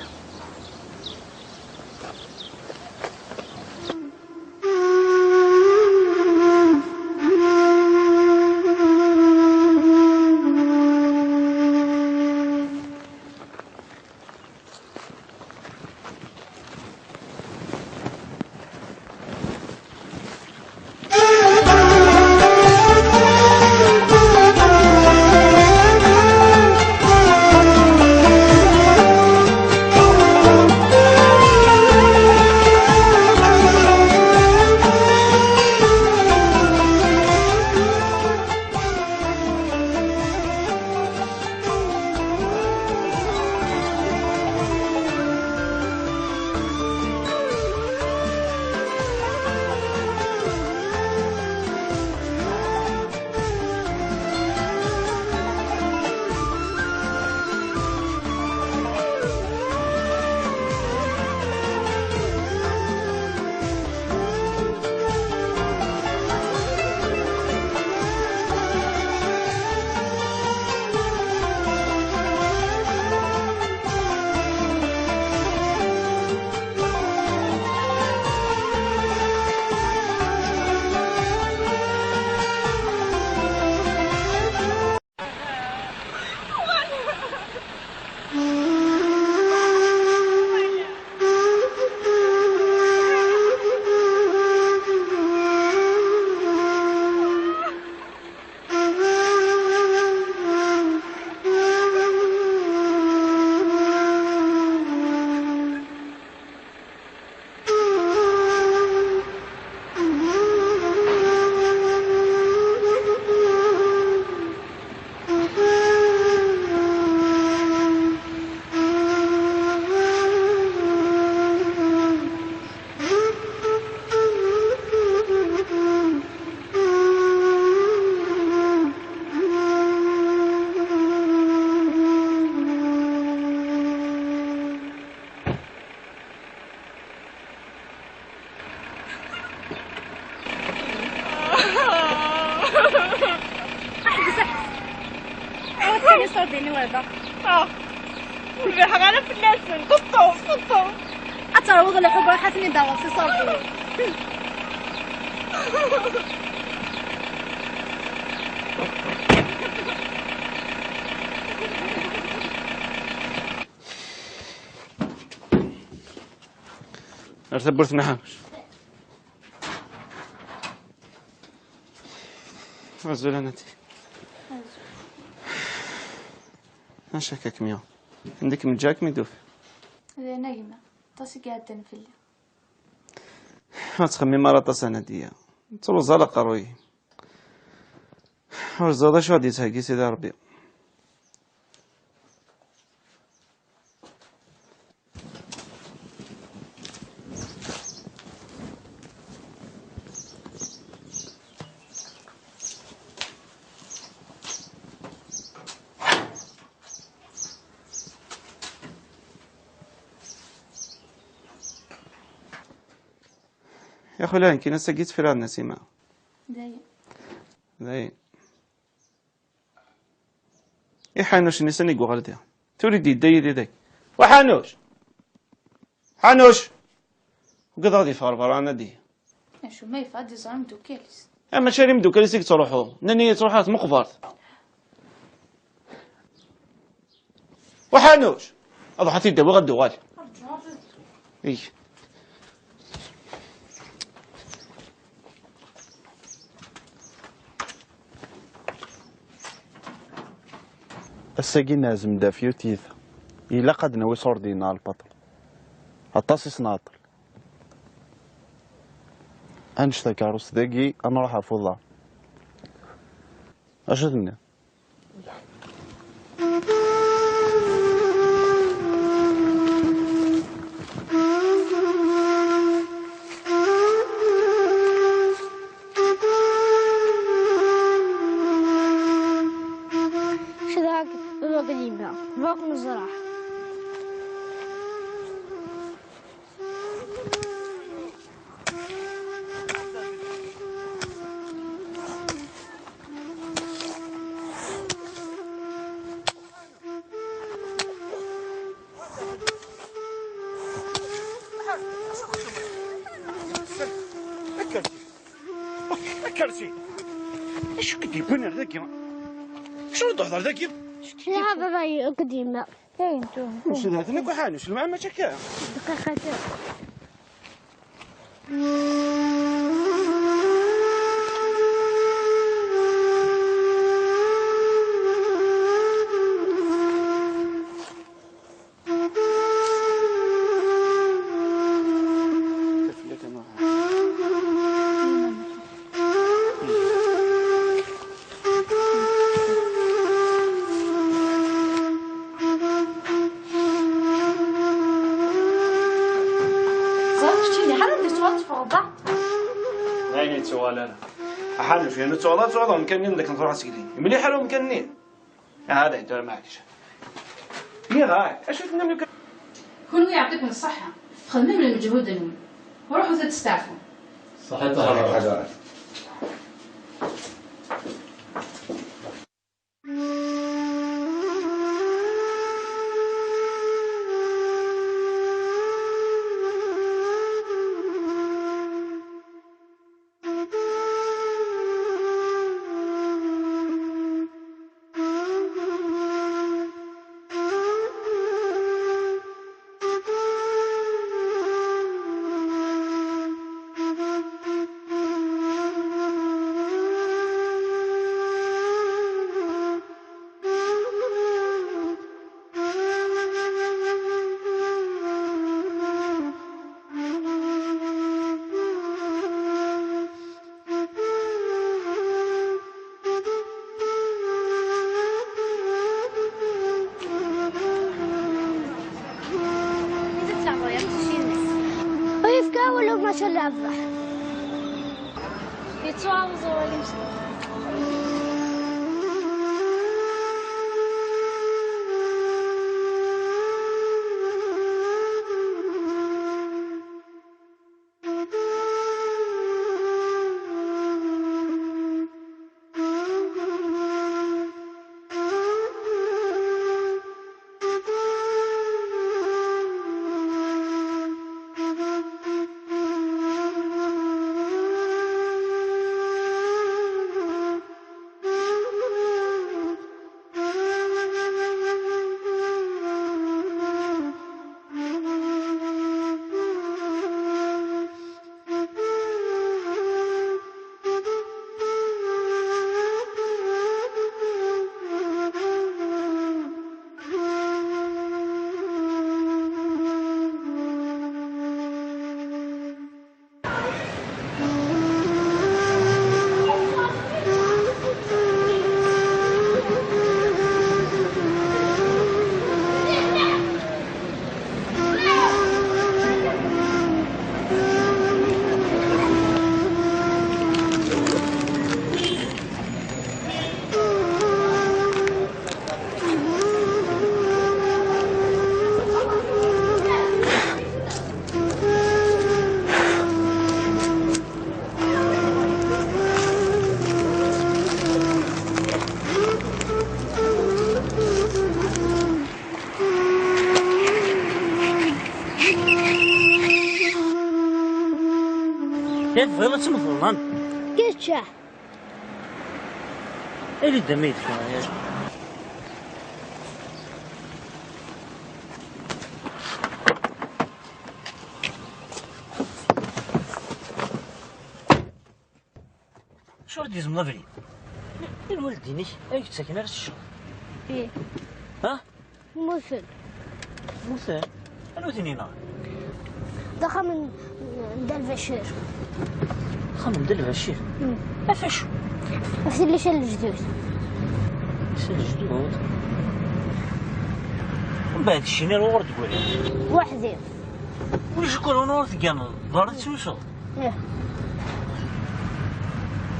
Aḥbes, aḥbes. Awi-d kan iṣurdiyen i waba. Ah. Ur berrḥeɣ ara fell-asen. Teṭṭef, teṭṭef. Ad terwuḍ lḥubb, ruḥ ad ten-id-tawiḍ s iṣurdiyen. Ar tawwurt n Ḥanuc. Azul a Nati. Acu akka kem-yuɣ? Anda kem-ǧǧiɣ ad kem-id-ufiɣ. D ayen a gma, aṭas i iɛeddan fell-i. Ur ttxemmim ara aṭas a Nadiya. Ttruẓ ala aqerruy-im. Ur ẓriɣ d acu ad d-yettheggi Sidi Ṛebbi. Ya xula, nekkini ass-agi ttefriɣ d Nasima. Dayen. Dayen. I Ḥanuc-nni sani i yuɣal da? Tura i d-yedda yid-i dagi. Wa Ḥanuc! Ḥanuc! Ugadeɣ ad yeffeɣ ɣer berra, a Nadiya. Acu ma yeffeɣ ad iẓer imeddukal-is. Eh, mačči ar imeddukal-is i yettruḥu. Nnan-iyi yettruḥu ɣer tmeqbert. Wa Ḥanuc! Ad ruḥeɣ ad t-id-awiɣ ad d-uɣal. Eg. Ass-agi neɛzem-d ɣef yiwet yita. Ilaq ad nawi ṣṣur-nni ɣer lpatru. Aṭas i s-nɛeṭṭel. Ad neǧǧ takeṛṛust dagi, ad nruḥ ɣef uḍar. Acu tenniḍ? Cedhaɣ baba d yemma, bɣiɣ ad ken-ẓreɣ. Akersi. Akersi. Acu k-d-yewwin ar dagi? Acu d-tehder dagi? Cedhaɣ baba akked yemma. Ayen tu? Msudhaten akk aḥanus, lmeɛna mačči akka. Dqiqa kan. Ẓer keččini, ḥala d-yettwaṭṭef ɣeḍa. D ayen yettuɣal ara. Aḥan, ur tuɣal, ad tuɣaleḍ umkan-nni, d akken truḥ ad tegli. Mliḥ ara umkan-nni. Ah, d ayen tura, maɛlic. Nniɣ-ak, acu tennam lukan? Kunwi, yeɛṭikum ṣṣeḥḥa. Txedmem lmeǧhud-nwen. Ruḥut ad testeɛfum. Ṣaḥit. Ur yefki ara wala ma tella rrbeḥ. Yettuɛawaẓ awal-im s Tebɣiḍ ad temmteḍ, ha? Kečč. Ili-d a mmi-k. Acuɣer i d-gezmeḍ abrid? I lwaldin-ik ay yettaken ara s ccɣel? Ih. Ha? Mmuten. Mmuten? Anwa i ten-yenɣan? D axxam n, n Dda Lbacir. Axxam n Dda Lbacir? Mm. Ɣef acu? Ɣef tilisa n lejdud. Tilisa n lejdud? Mbeɛd ccina ɣur d-gwari? Weḥd-i. Ulac akk ur tegganeḍ, berra tettrusuḍ? Ih.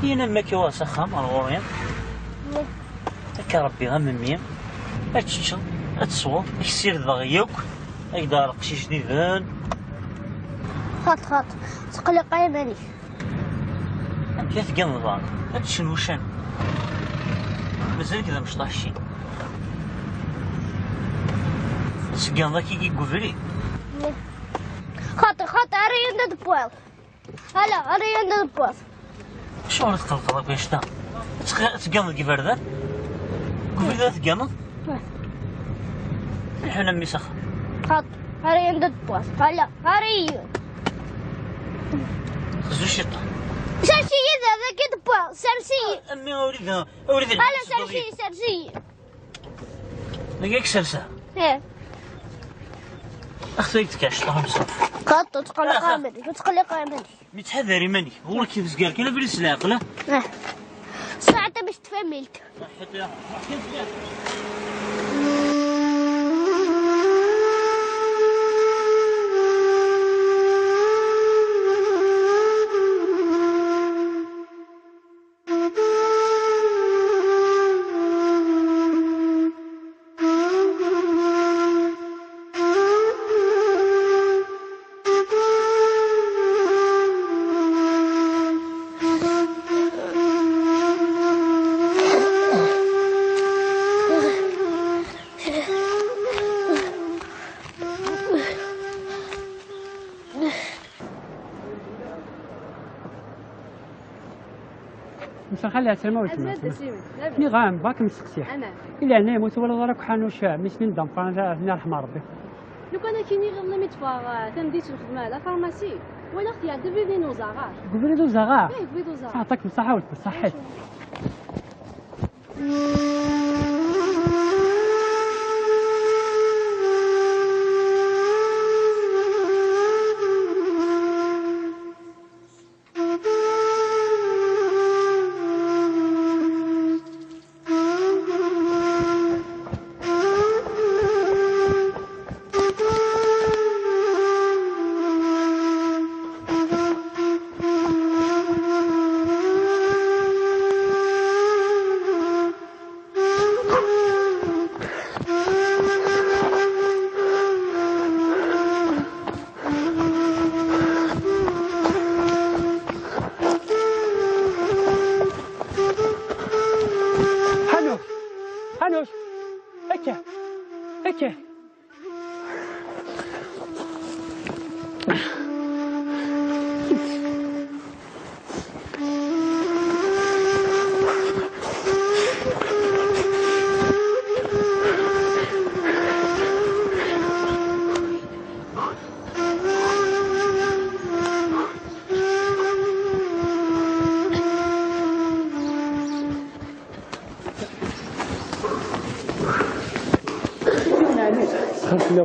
Yini-am akka wa s axxam ar ɣur-i. Ih. Akka Rebbi a memmi, ad teččeḍ, ad tesweḍ, ad k-ssirdeɣ yakk, ad k-d-aɣeɣ lqecc ijdiden. Xaṭ, xaṭ, ttqelliq iman-ik. Amek i tegganeḍ daɣen? Ad teččen wuccanen. Mazal-ik d amecṭuḥ cci. Tegganeḍ akka i deg ubrid? Ih. Xaṭi, xaṭi, ara yanda tewwiḍ. Ala, ara yanda tewwiḍ. Acuɣer i tqellqeḍ akk annect-a? Ad teg-, ad tegganeḍ deg iberdan? Deg ubrid ara tegganeḍ? Ih. Lḥun a mmi s axxam. Xaṭi, ara yanda tewwiḍ. Ala, ara iyi. Xzu ciṭṭaḥ. Sers-iyi da, dagi tewwiḍ. Sers-iyi. A mmi, awrid, awrid. Ala, sers-iyi, sers-iyi. Dagi i k-serseɣ? Ih. Axtu i k-d-tkac, ṭaḥ msuf. Xaṭi, ur ttqelliq ara iman-ik, ur ttqelliq ara iman-ik. Mi ttḥadar iman-ik, ɣur-k tezgar kan abrid s leɛqel, ah? Ih. Ṣṣaɛet-a bac tfamilt. Mseɣ xali ɛeslama weltma. Azul a Simi, labas? Nniɣ-am, bɣa kem-sseqsiɣ. Aman. I leɛnaya-m ur twalaḍ ara akk ḥanuc, eh, mi snin d ameqqran, ad ten-irḥem Rebbi. Lukan ad k-iniɣ iḍelli mi d-ffɣeɣ, eh, tameddit n lxedma, la pharmacie, walaɣ-t iɛedda deg ubrid n uzaɣar. Deg ubrid n uzaɣar? Eh, deg ubrid n uzaɣar. Teɛṭa-kem ṣṣaḥa weltma, ṣaḥḥit. Ḥanuc! Ḥanuc! Akka! Akka! Xemsla.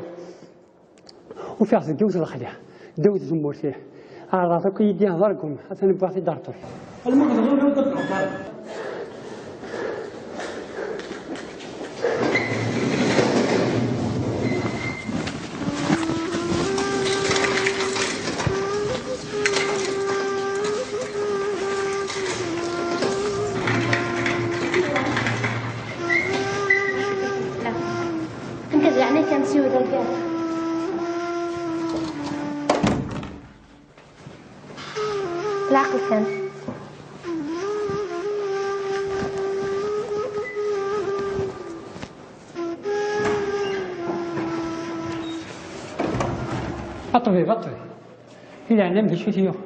Ufiɣ-t deg yiwet lexla, ddaw tzemmurt-ih. Ɛerḍeɣ-t akk yid-i d argum, atan wwiɣ-t-id ar ṭṭul. Alma tebɣiḍ ur d-tṛuḥ ara. Anta zeɛma kan siwel kan. Leɛqel kan. A ṭṭbib, a ṭṭbib. I leɛnam d acu i t-yuɣen?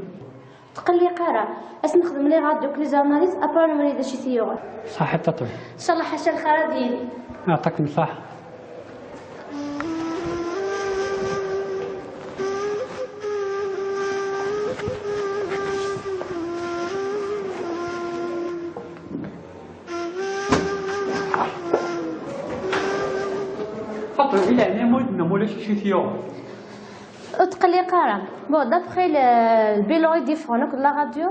Tqelliq ara. Ad s-nexdem les radios d les analyses, après ad nwali d acu i t-yuɣen. Ṣaḥit a ṭṭbib. Ncallah ḥaca lxir ad yili. Yeɛṭikem ṣṣaḥa. Faṭma, di leɛnaya-m, ur d-nniɣ ulac acu i t-yuɣen. Ur tqelliq ara. Bon, d'après le, le bilan i d-yeffɣen akked la radio,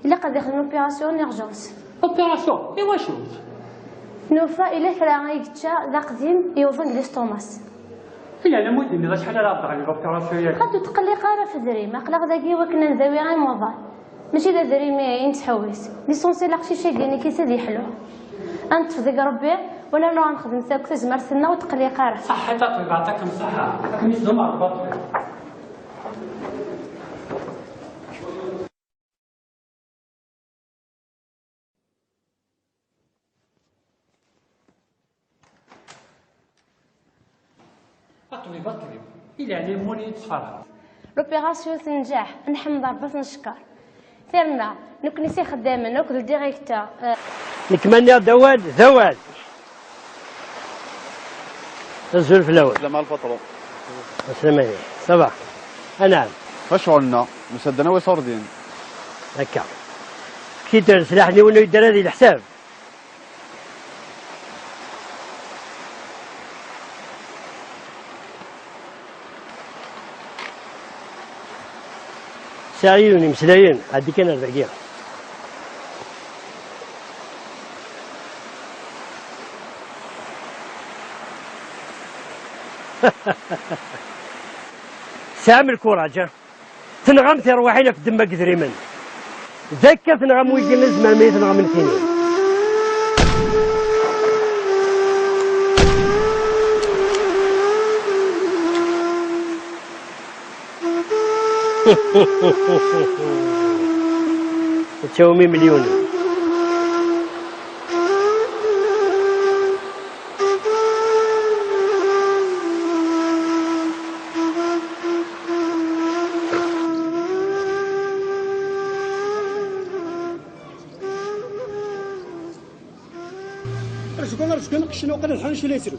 ilaq ad yexdem opération en urgence. Opération? I wacu? Nufa ila kra ay yečča d aqdim yewwḍen deg l'estomac. Di leɛnaya-m, ur d-nniɣ acḥal ara ɛeddeɣ di l'opération-agi. Xaṭi, ur tqelliq ara ɣef dri-m. Aql-aɣ dagi i wakken ad ndawi ayen waḍan. Mačči d adrim i nettḥewwis. L'essentiel aqcic-agi-nni kan ad yeḥlu. Ad neṭṭef deg Rebbi, u nernu ad nexdem akk tazmert-nneɣ, ur tqelliq ara. Ṣaḥḥit a ṭṭbib, yeɛṭikem ṣṣaḥa. Ad kem-yesdum Rebbi a ṭṭbib. A ṭṭbib, a ṭṭbib, i leɛnaya-m ur iyi-d-ttferḥeḍ. L'opération tenǧeḥ, nḥemd Rebbi ad t-neckeṛ. Terna, nekkni s ixeddamen akked le directeur, eh, Nekk ma nniɣ-d awal, d awal. Azul fell-awen. Slam a lpatron. Aslama-nni. Ça va. Anɛam. Facɣel-nneɣ, nusa-d ad nawi iṣurdiyen. Akka. Fket-d sslaḥ-nni, win ur yeddi ara di leḥsab. Sɛiɣ yiwen imeslayen, ɛeddi kan ar dagi. Tesɛam lkuraǧ, ah? Tenɣam tirwiḥin ɣef ddemma n yedrimen. D akka tenɣam wigi, ma tzemrem ad iyi-tenɣem nekkini. Ad tawim imelyunen. Rǧu kan, rǧu kan, qeccen uqal ad ḥanec ula yettru.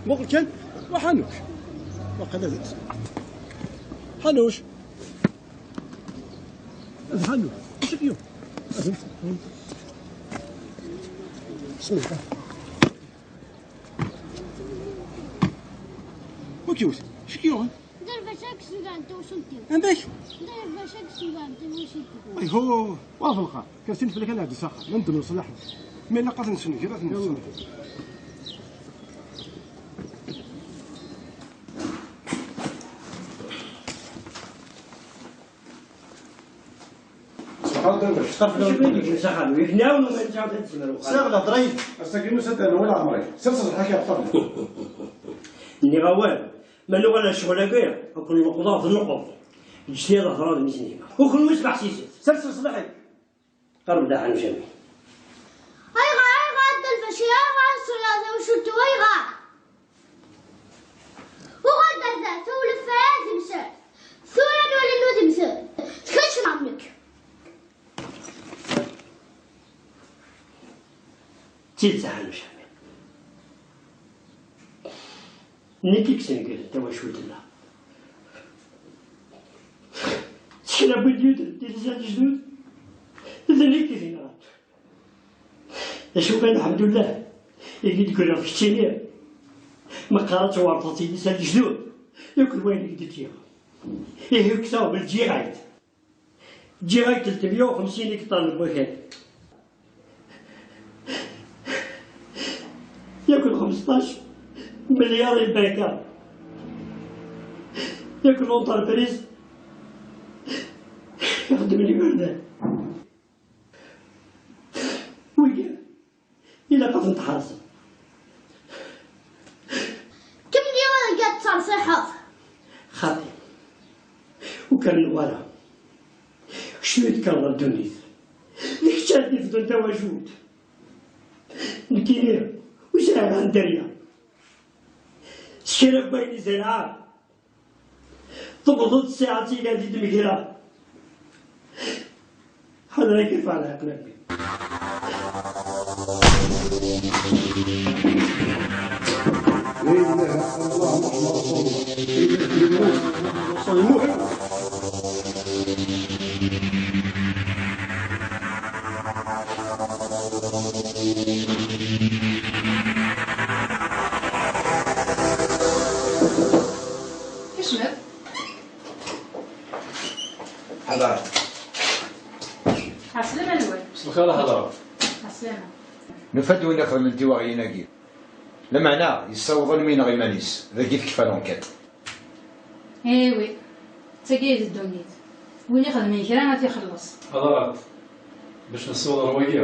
Muqel kan, wa ḥanuc. Waqila d ḥanuc. D ḥanuc. Acu k-yuɣ? Bismillah. Wa k-yewwet? Acu k-yuɣen? Derbac ak snigan tawacult-iw. Amek? Derbac ak snigan tawacult-iw. Ayhu, wa ɣef lqar. Kersin fell-ak ad nɛeddi s axxam. Ma nedden leṣlaḥ. Ma ilaq ad ten-nessenger, ad ten-nessenger. Subḥan Dda Lmulk, xaf lawan. Acu i d-yeǧǧa s axxam? Yak nɛawen ma nesɛa ad nezmer uxxam. Sɛiɣ lehḍra yid-k. Ass-agi nusa-d ar Newwal Ɛemri. Sers ẓẓeḥ-ak iɛeṭṭlen. Nniɣ awal, ma nuɣal ar ccɣel-agi, ad ken-nleqḍeɣ d nnqeḍ. Ǧǧet-iyi ad hedreɣ d mmi-s n gma. U kenwi sbeḥsiset. Sers ẓẓeḥ-ik. Qerreb-d a Ḥanuc a mmi. Ayɣer, ayɣer a Dda Lfacil, ayɣer a Sula tawacult-iw, ayɣer? Uɣal-d ar da, tawlef ara temser. Tura nwali nnu temser. Tkeččem a mmi-k. D tidet a Ḥanuc a mmi. Nekk i yesnegren tawacult-nneɣ. Kra n win d-yudren tilisa n lejdud, d nekk i t-yenɣan. D acu kan, lḥemdullah, i k-id-greɣ keččini, meqqar ad tewrteḍ tilisa n lejdud, yakk d wayen i k-d-ǧǧiɣ. Ihi kkseɣ belǧiɣ-ak-d. Ǧǧiɣ-ak-d telt meyya u xemsin ikṭan n wakal. Yakk d xmesṭac melyar i lbanka. Yakk d l'entreprise ixeddmen iberdan. Wigi ilaq ad ten-tḥerzeḍ. Kemmel ad terṣiḥeḍ. Xaṭi, ur k-rennuɣ ara. Kečč i d-tekreḍ ɣer ddunit. D kečč ara d-ifdun tawacult. Nekkini ur sɛiɣ ara dderya. S kra n wayen i zerɛeɣ, Tewweḍ-d ssaɛa-tt ilan di tmegra. Ḥader ad k-irfeɛ leɛqel a mmi. La ilaha illallah Muḥemmed Rasulullah. Sayyidina Rasulullah. Kecmet. Ḥader. Ɛeslama-nwen. Mselxir a Ḥader. Ɛeslama. Nufa-d win ixedmen tiwaɣyin-agi. Lameɛna yessaweḍ almi ineɣ iman-is, dagi tekfa l'enquête. Eh oui, d tagi i d ddunit. Win ixedmen kra ad t-ixelleṣ. Ḥader. Bac nessiweḍ ɣer wagi,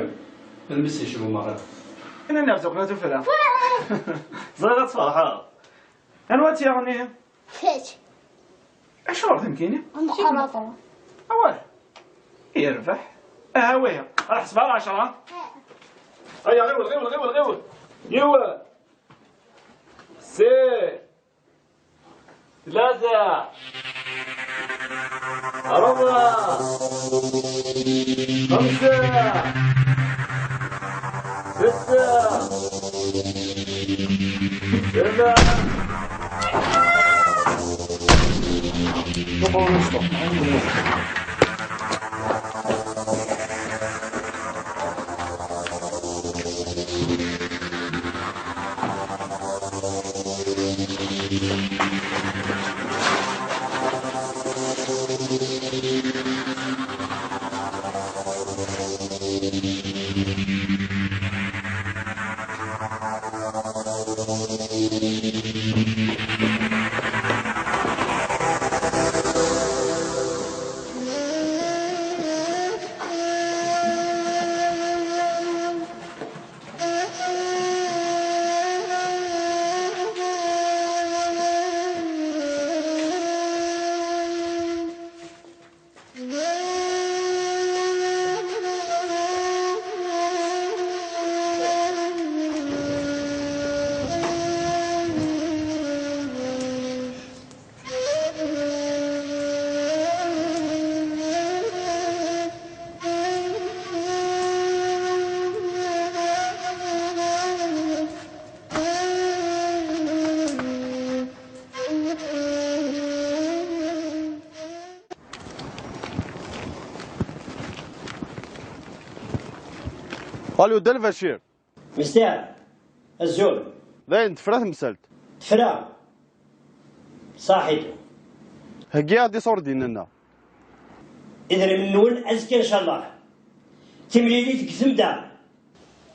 almi s-yecbu merra. Ini-d ɣef tuqqna tuffra. Ẓriɣ ad tferḥeḍ. Anwa tt-yaɣen ihi? Kečč. Acuɣer d nekkini? Amqaraṭu. Awah. Yerbeḥ. Aha wihi. Ad ḥesbeɣ ɛecṛa. Aya, ɣiwel, ɣiwel, ɣiwel, ɣiwel. Yiwen. Sin. Tlata. Ṛebɛa. Xemsa. Setta. Seba. Allo, Dda Lbacir. Mister, azul. Dayen, tefra temsalt. Tefra. Saḥit. Heggi-aɣ-d iṣurdiyen-nneɣ. Idrimen-nwen azekka, ncallah. Timlilit deg temda.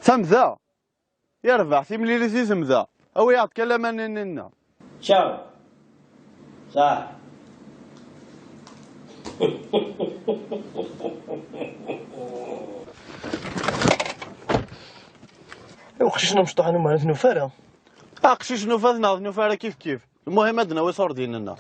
Tamda? Yerbeḥ, timlilit i temda. Awi-aɣ-d kan laman-nni-nneɣ. Ciao. Ṣaḥ. Uqcic n umecṭuḥ n umar ur t-nufi ara. Aqcic nufa-t neɣ ur t-nufi ara kif kif. Lmuhim ad d-nawi iṣurdiyen-nneɣ.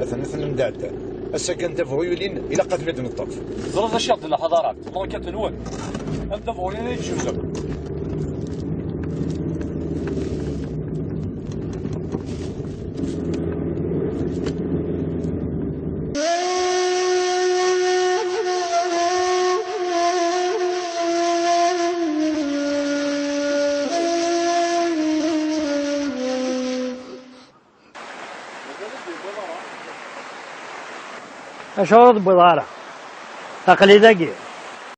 Atan, atan anda ɛeddan. Ass-agi anda bɣu yulin, ilaq ad ten-id-neṭṭef. Teẓriḍ acu i ɣ-d-tenna ḥadarat, lorkat-nwen. Anda bɣu yulin ay d-cemden. Acu ur tewwiḍ ara? Aql-i dagi.